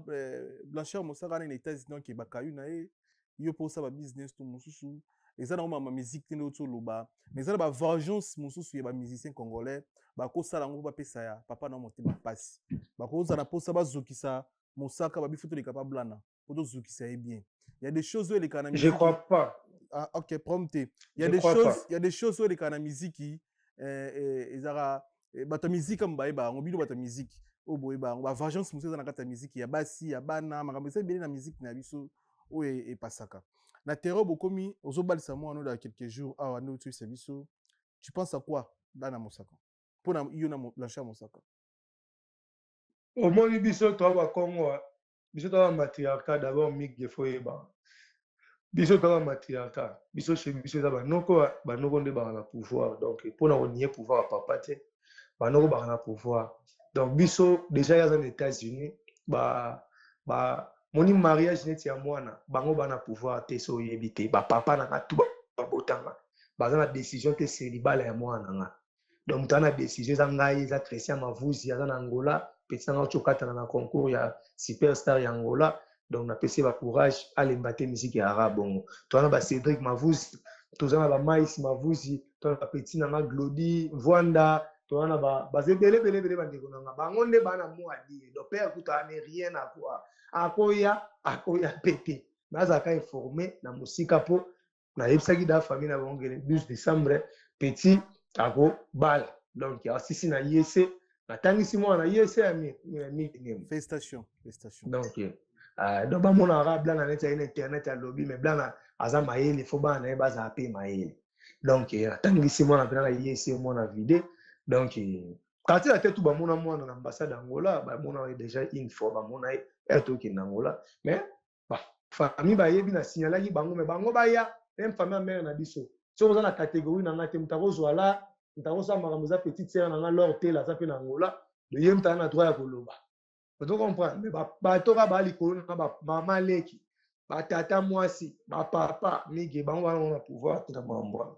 Blanchard Mosaka wana na États-Unis, donc bakayu na ye, yo mpo osala babusiness to mosusu eza nango mama musique te nde oti oloba, mais eza na bavengeance mosusu ya bamusicien congolais. Bakosala yango mpo bapesa ya papa na motema mpasi, bakozala mposa bazokisa Mosaka babifu toleka pa blana po tozokisa ye bien. Il y a des choses oyo elekaka na Je crois pas. Ah, ok, problème te. Il y a des choses, il y a des choses oyo elekaka na miziki, ezalaka bato ya miziki kama bayeba yango. Bino bato ya miziki oyo boyeba yango, bavengeance mosusu eza na kati ya miziki ya basi ya bana, makambo eza ebele na miziki na biso oyo epasaka na terrain. Bokomi ozobalisa mwana oyo dans quelques jours awa nde otoyebisa biso. Tu penses à quoi, Dana Mosaka, mpona yo na Blanchard Mosaka? Omoni, biso toa bakongo, biso toa bamatriarcat d'abord. Mige, fo oyeba, biso toa bamatriarcat. Biso, chez biso eza banoko. Banoko nde baka na pouvoir. Donc mpona konie pouvoir ya papa te, banoko baka na pouvoir. Donc biso déjà, ye aza na États-Unis, ba ba moni mariage neti ya mwana, bango bana pouvoir te. So oyebi te, bapapa na nga tu babotanga baza na décision te sur libala ya mwana na nga. Donc moto aza na décision eza ngai, eza Christian Mavuzi, aza na Angola, petit nanga oti okatana na concours ya superstar ya Angola. Donc napesi ye bacourage, alemba te, musique ya ara bongo. Toza na bacédric Mavuzi, toza na bamais Mavuzi, toza na bapeti nanga Glodi Mvwanda, toza na baza ebele ebele ebele. Bandeko nanga, bango nde baa na mot à dire. Donc père kuta ane rien à voir, akoya akoya pe te, mais azalaka informé na mosika, mpo nayebisaki da famille na bango le 12 décembre petit akobala. Donc asisi na yese, natangisi mwana na yese ya minimum. Félicitations, félicitations. Donc bamonaka Blana neti aye na internet alobi, mais Blana aza mayele, fo bana na ye bazala mpe mayele. Donc atangisi mwana mpena na yese, mwana vide. Donc quartier na te tu bamona mwana na ambassade Angola, bamona ye déjà une fois, bamona ye ere tokende Angola. Mais famille bayebi, na signalaki bango, mais bango baya même famille ya mare na biso. Soki oza na catégorie na nga te, moto akozwa la, moto akosala makambo eza petite sœur na nga Lor Tel, aza mpe na Angola. Ye moto aza na droit ya koloba, ozo comprendre. Mais bato kaka baa likolo na bamama leki, batata mwasi, bapapa mige, bango bana na pouvoir te na makambo wana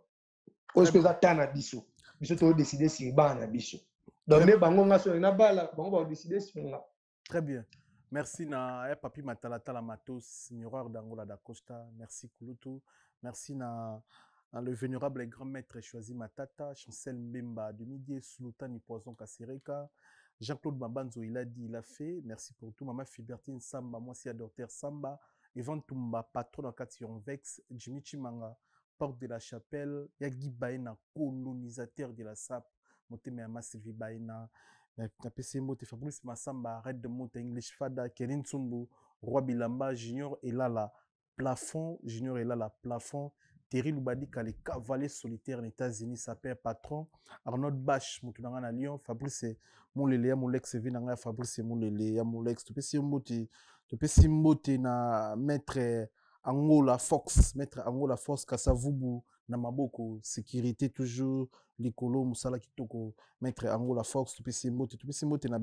oyo. Soki eza ta na biso, biso todécide sur bana na biso. Donc nde bango, nga soki nabala, bango bakodécide sur nga. Très bien. Merci na ya Papi Matalatala Matos, Miroir d'Angola da Costa. Merci Kulutu. Merci na le vénérable grand maître Choisi Matata, Chancel Mbemba de Midi, Sultani Poison Kasereka, Jean-Claude Mabanzo, il a dit, il a fait. Merci pour tout. Maman Filbertine Samba, moi aussi, docteur Samba, Evan Tumba, patron de Kation Vex, Jimmy Chimanga, porte de la chapelle, Yagi Baena, colonisateur de la SAP, Motema Sylvie Baena, napesi mbote Fabrice Masamba, Red de Mote, English Fada, Kerin Tsumbu, Roi Bilamba, Junior Elala Plafond, Junior Elala Plafond, Terry Lubadika, le cavalier solitaire aux États-Unis, sa père patron, Arnold Bash, mutu nanga na Lyon, Fabrice Moulele ya Molex, vi nanga Fabrice Moulele ya Molex, topesi mbote, topesi mbote na maître Angola Fox, maître Angola Fox, Kasavubu na maboko, sécurité toujours likolo, mosala kitoko, maître Angola Fox, topesi mbote, topesi mbote na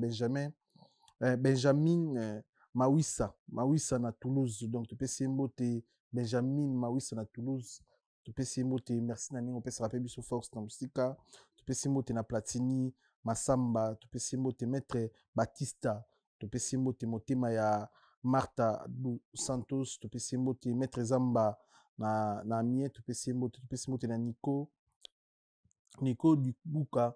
Benjamin Mawisa, Mawisa na Toulouse. Donc topesi mbote Benjamin Mawisa na Toulouse, topesi mbote, merci na ndenge opesaka mpe biso force na mosika. Topesi mbote na Platini Masamba, topesi mbote maître Batista, topesi mbote motema ya Martha du Santos, topesi mbote maître Zamba na Amiens, topesi mbote, topesi mbote na Nico Dubuka,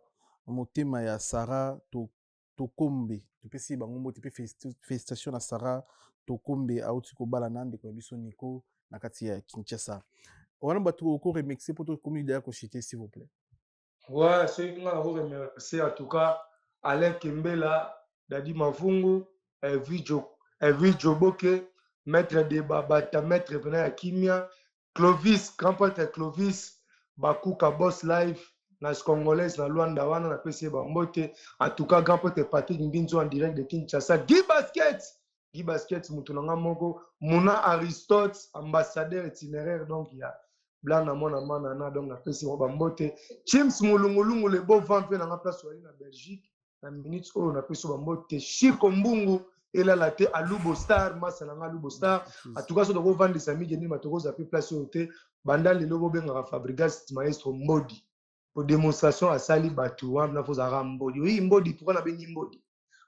motema ya Sarah to Tokombe, topesi bango mbote mpe félicitation na Sarah Tokombe, auti kobala na ndeko na biso Nico na kati ya Kinshasa. Wana bato oko remercier mpo tokomi deya kochite, s'il vous plaît. Ouais, soki nga nako remercier en tout cas Alain Kembela, Dadi Mavungu. Elvi Joboke, maître de Babata, maître pena ya kimia, Clovis, grand prêtre Clovis, Bakuka Boss Live, na Congolaise na Luanda wana napesi ye bambote. En tout cas, grand prêtre Patrick Mbinzo en direct de Kinshasa. Guy Basket, Guy Basket mutu na nga moko, Muna Aristote, ambassadeur itinéraire donc ya Blana mwana manana donc napesi bango bambote. Chims Mulungulungu le beau vent mpe na nga place wali na Belgique na minute oyo napesi bambote. Chico Mbungu elala te Alubo Star masa na nga Alubo Star. En tout cas soki tokovandisa mingi ndima tokozwa mpe place oyo te banda lelo bobengaka Fabregas maestro Mbodi po démonstration asali bato wana fozalaka Mbodi. Oyi Mbodi, pourquoi nabengi Mbodi?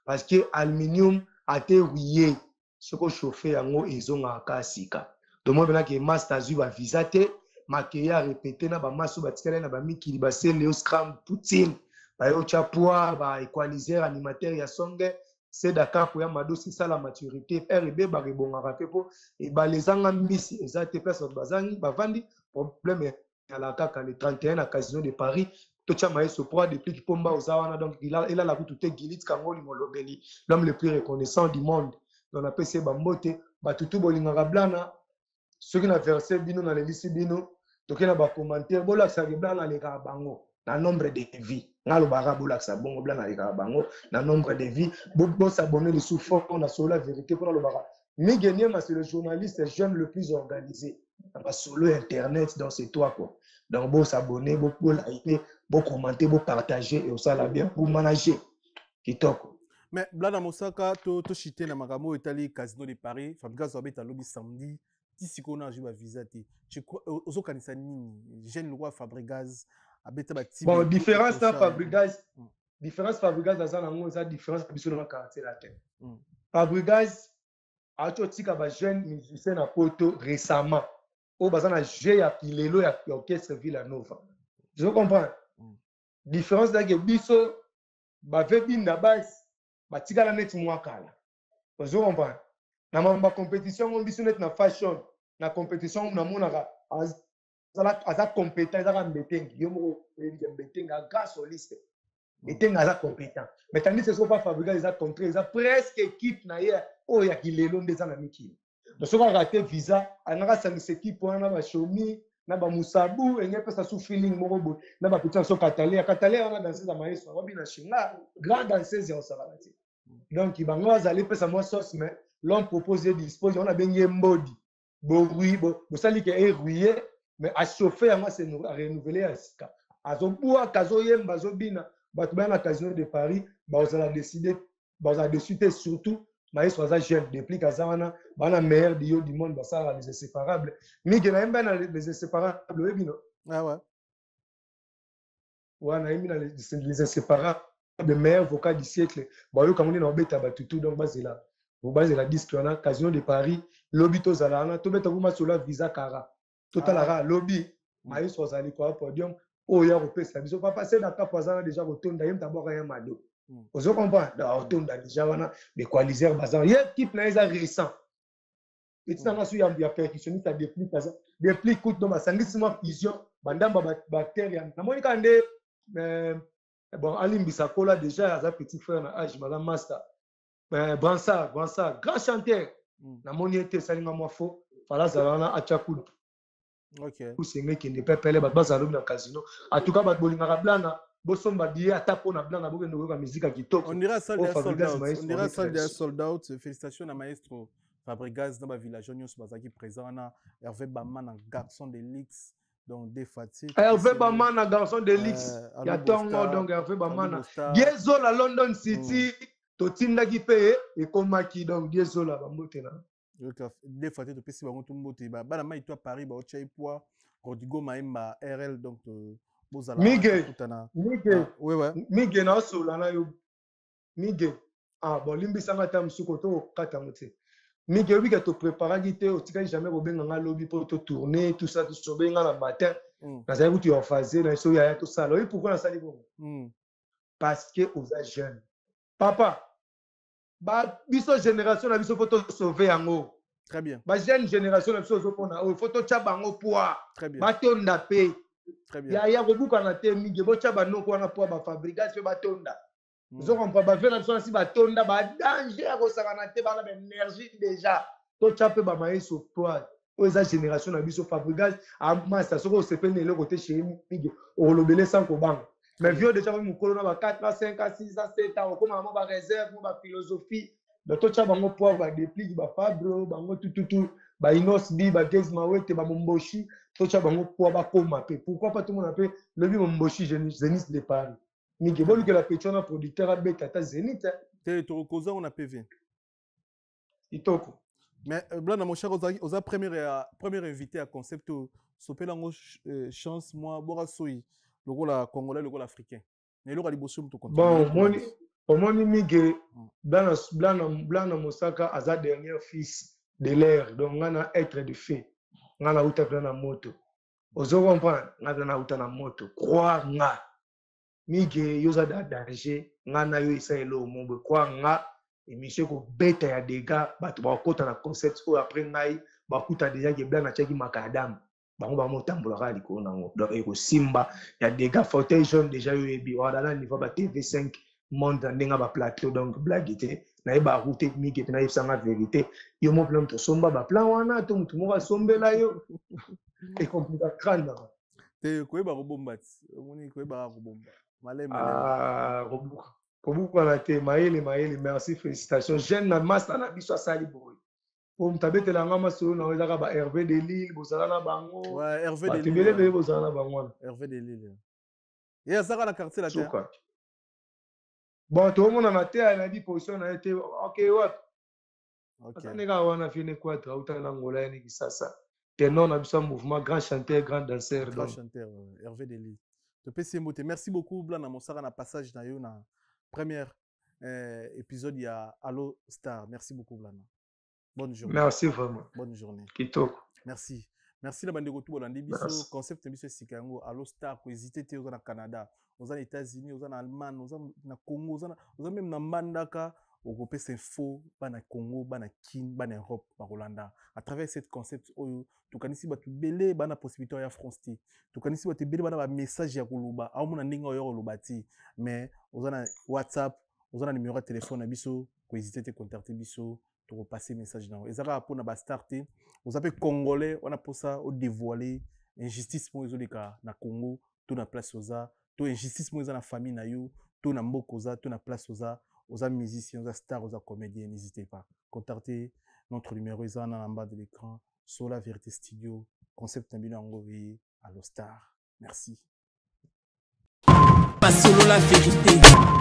Parce que aluminium ate rouillé soki ochauffe yango ezongaka kaka sika. Donc moi penake master azwi ba visa te makeye a répété na bamasi oyo batikali na bamikili baseleo scram poutine baye otya poids ba equaliser animateur ya songe se Dakar koya madosi sala maturité r ebebaka ebongaka te mpo ebale ezanga mbisi eza te place bato bazangi bavandi problème ezala kaka le 31 na Casino de Paris totya maestro po déplique pomba oza wana donc elala kutu te Gilit Kangoli molobeli l'homme le plus reconnaissant du monde donc napesi ye bambote bato tu bolingaka Blana soki na verse bino nalelisi bino toke na bacommentaire bolakisaka Blana alekaka bango na nombre de vie nga alobaka bolakisa bongo Blana alekaka bango na nombre de vie bosabone lisusu fort na solo la vérité mpona alobaka Miguel Niema, c'est le journaliste jeune le plus organisé. Dans solo internet, donc c'est toi quoi. Donc, bon s'abonner, bon liker, bon commenter, bon partager et ça la bien pour manager. Kitoko. Mais Blana Mosaka, to to chité na makambo etali Casino de Paris, Fabregas abeta lobi samedi, ti sikoyo na azwi ba visa te. Tu crois ozokanisa nini? Jeune roi Fabregas abeta ba ti. Bon, différence na Fabregas, différence Fabregas aza nango eza différence biso na quartier latin. Fabregas azo tika ba jeune musicien na poto récemment oyo baza na jeu ya kilelo ya orchestre Villa Nova. Je comprends. Différence ezalaki biso bave binda base batikala neti mwa kala. Ozo comprendre? Na mambo ya compétition ngo biso neti na fashion, na compétition ngo namonaka aza compétent ezaka Mbetengi. Yo moko oyebi ke Mbetengi a grand soliste. Mbetengi aza compétent. Mais tandis que soki pa Fabregas eza contraire, eza presque équipe na ye oyo ya kilelo nde eza na mikili. Donc soki arate visa, alingaka asangisa équipe wana na bashomi na bamusabu enge epesa su feeling moko boye na bapetit na so Katalea. Katalea wana danseuse ya maestro, wabi na shinga, grand danseuse ya osakana te. Donc bango azali epesa mwa sauce mais l'homme propose ye dispose, wana abengi ye Mbodi. Borui, bosali ke erouillé mais achauffe yango ase renouveler ya sika. Azobwaka, azoyemba, azobina. Bato baya na Casino de Paris, bazala décider, bazala déçu te surtout maestro aza jeune, déplique aza wana, bana meilleur duo du monde basalaka les inséparables. Miguel ayemba na les inséparables, oyebi no? Ah ouais. Wana ayembi na les inséparables, meilleur vocal du siècle. Bayoka ngo nde na obeta batutu donc bazela. Bazela disque wana Casino de Paris, lobi tozala wana, tobeta kuma solo visa kara. Totalaka lobi, maestro azali kwa podium oyo ya kopesa biso papa se na kapo azana déjà kotonda ye mtabwaka ya mado. Ozo comprendre? Donc otonda déjà wana equaliser bazan. Ye type na eza récent. Petit nanga su ya percussionniste ya déplique aza. Déplique kutu donc basangisi mwa fusion bandamba ba bactérie. Namoni kaka nde bon alimbisa kola déjà aza petit frère na âge baza master. Bransard, Bransard, grand chanteur. Namoni ete esalinga mwa faux. Fala azala wana atia coup de pouce enge ekende pepele bato bazala lobi na casino. En tout cas bato bolingaka Blana bosomba billet ata mpona Blana bokende koyoka musique ya kitoko. On dira sold Oyo out, sold Fabregas out. Maestro On dira Maestro sold out, Maestro. sold out. Félicitations na maestro Fabregas dans ba villageois nyonso bazalaki présent wana. Hervé Bamana garçon de luxe. Donc des fatigues. Hervé Bamana garçon de luxe. Ya Alubo tongo Star, donc Hervé Bamana. Alubo Star. Diezola London City totindaki pe ekomaki donc Diezola bambote na. Donc, des fois, tu peux bango tumbote ba bana mai toi Paris ba ocha poids Rodrigo Maemba RL donc bozala Miguel, kutana. Miguel. Ah, ouais, ouais. Miguel na sola na yo. Miguel. Ah bon limbisanga ta musuko to kata ngote. Miguel obi ka to préparer te otikali jamais kobenga nga lobi pour to tourner tout ça tout ça benga na matin. Nazali kutu ya phase na so ya to sala. Oui pourquoi na sali bongo? Parce que oza jeune. Papa ba biso génération na biso faut to sauver yango. Très bien. Ba jeune génération na biso ozopona oyo faut to tya bango poids. Très bien. Batonda pe. Très bien. Ya ya kobuka na te mingi botya banoko wana poids ba Fabregas pe batonda. Ozo comprendre bavie na biso nasi batonda badanger ya kosakana te, bana baénergie déjà. Totya mpe bamayeso poil oyo eza génération na biso. Fabrigage amasa, soki osepeli na eloko te chez Mige, okolobele sans kobanga. Mais vieux déjà babi mokolo na ba 4 ans, 5 ans, 6 ans, 7 ans, okóma na mwa baréserve, mwa baphilosophie. Donc totya bango poids, badeplike, bafabro bango tututu, bainos bi, bagaz mawete, bamomboshi, totya bango poids bakóma mpe. Pourquoi pas tomona mpe lobi momboshi Zénith de Paris? Mige, bolukela petit wana producteur abeta ata Zénith. Te, tokozango na PV. Kitoko. Mais Blana Moshaka, oza premier invité à concept oyo. Sopela yango chance mwa bwaka soi lokola Congolais, lokola Africain, na eloko ya liboso moto. Bon, omoni Mige, Blana Mosaka aza dernier fils de l'air. Donc nga na être de fait, nga nauta mpena na moto. Ozo comprendre, nga mpena nauta na moto. Croire nga, Mige, yo oza da danger. Nga na yo esa eloko mo boye. Croire nga, émission ekobeta ya dégâts. Bato bakokota na concept oyo après ngai, bakuta déjà ke Blana atiaki makadam, bango bamotambolaka likolo nango. Donc ekosimba ya dégâts. Fauteuil jaune déjà yo oyebi wana na niveau ba TV5 Monde, na ndenge ya baplateau. Donc blague te, nayeba route. Mige mpe nayebisanga vérité, yo mo mpena moto osomba baplan wana to motu moko asombela yo, ecomplika crâne nanga. Te, koyeba kobomba ti omoni, koyebaka kobomba maleme. Ah, kobukana te, mayele mayele. Merci, félicitation jeune na master na biso asali boye. Po moto abetela nga masolo na yo ezaka ba Hervé de Lille, bozala na bango. Ouais, Hervé de bato Lille. Ebele ebele bozala na bango wana. Hervé de Lille, ye azaka na Quartier Latin. Suka bon, tomonana te, nayebi position na ye te. Ok, wapi? Aza ndenge kaka wana vie Nequatre auta na Angola, ye Kisasa, ténor na biso ya mouvement, grand chanteur, grand danseur. Grand donc chanteur, Hervé de Lille, topesi ye mbote. Merci beaucoup Blana Mosaka na passage na yo na première épisode ya Allo Star. Merci beaucoup Blana, bonne journée. Merci vraiment. Bonne journée. Kitoko. Merci, merci na bandeko tu bolandi biso. Merci. Concept na biso esika yango Allo Star. Kohésite te, oza na Canada, oza na États-Unis, oza na Allemagne, oza na Congo, oza même na Mbandaka, okopesa info. Bana Congo, bana Kin, bana Europe bakolanda à travers cette concept oyo. Tokanisi bato ebele bana possibilité ya France te, tokanisi bato ebele bana bamessage ya koloba, aomona ndenge oyo koloba te. Mais oza na WhatsApp, oza na numéro ya telefone na biso, kohésite te, contacte biso, tokopase message nango. Eza kaka mpona bastar te. Oza mpe Congolais wana, mposa odévoile injustice moko ezoleka na Congo to na place oza, to injustice moko eza na famille na yo to na mboka oza to na place oza, oza musicien, oza star, oza comédien, n'hésitez pas, contactez notre numéro eza wana na bas de l'écran. Sur la vérité studio, concept na bino yango ye Allo Star. Merci. Masolo la vérité.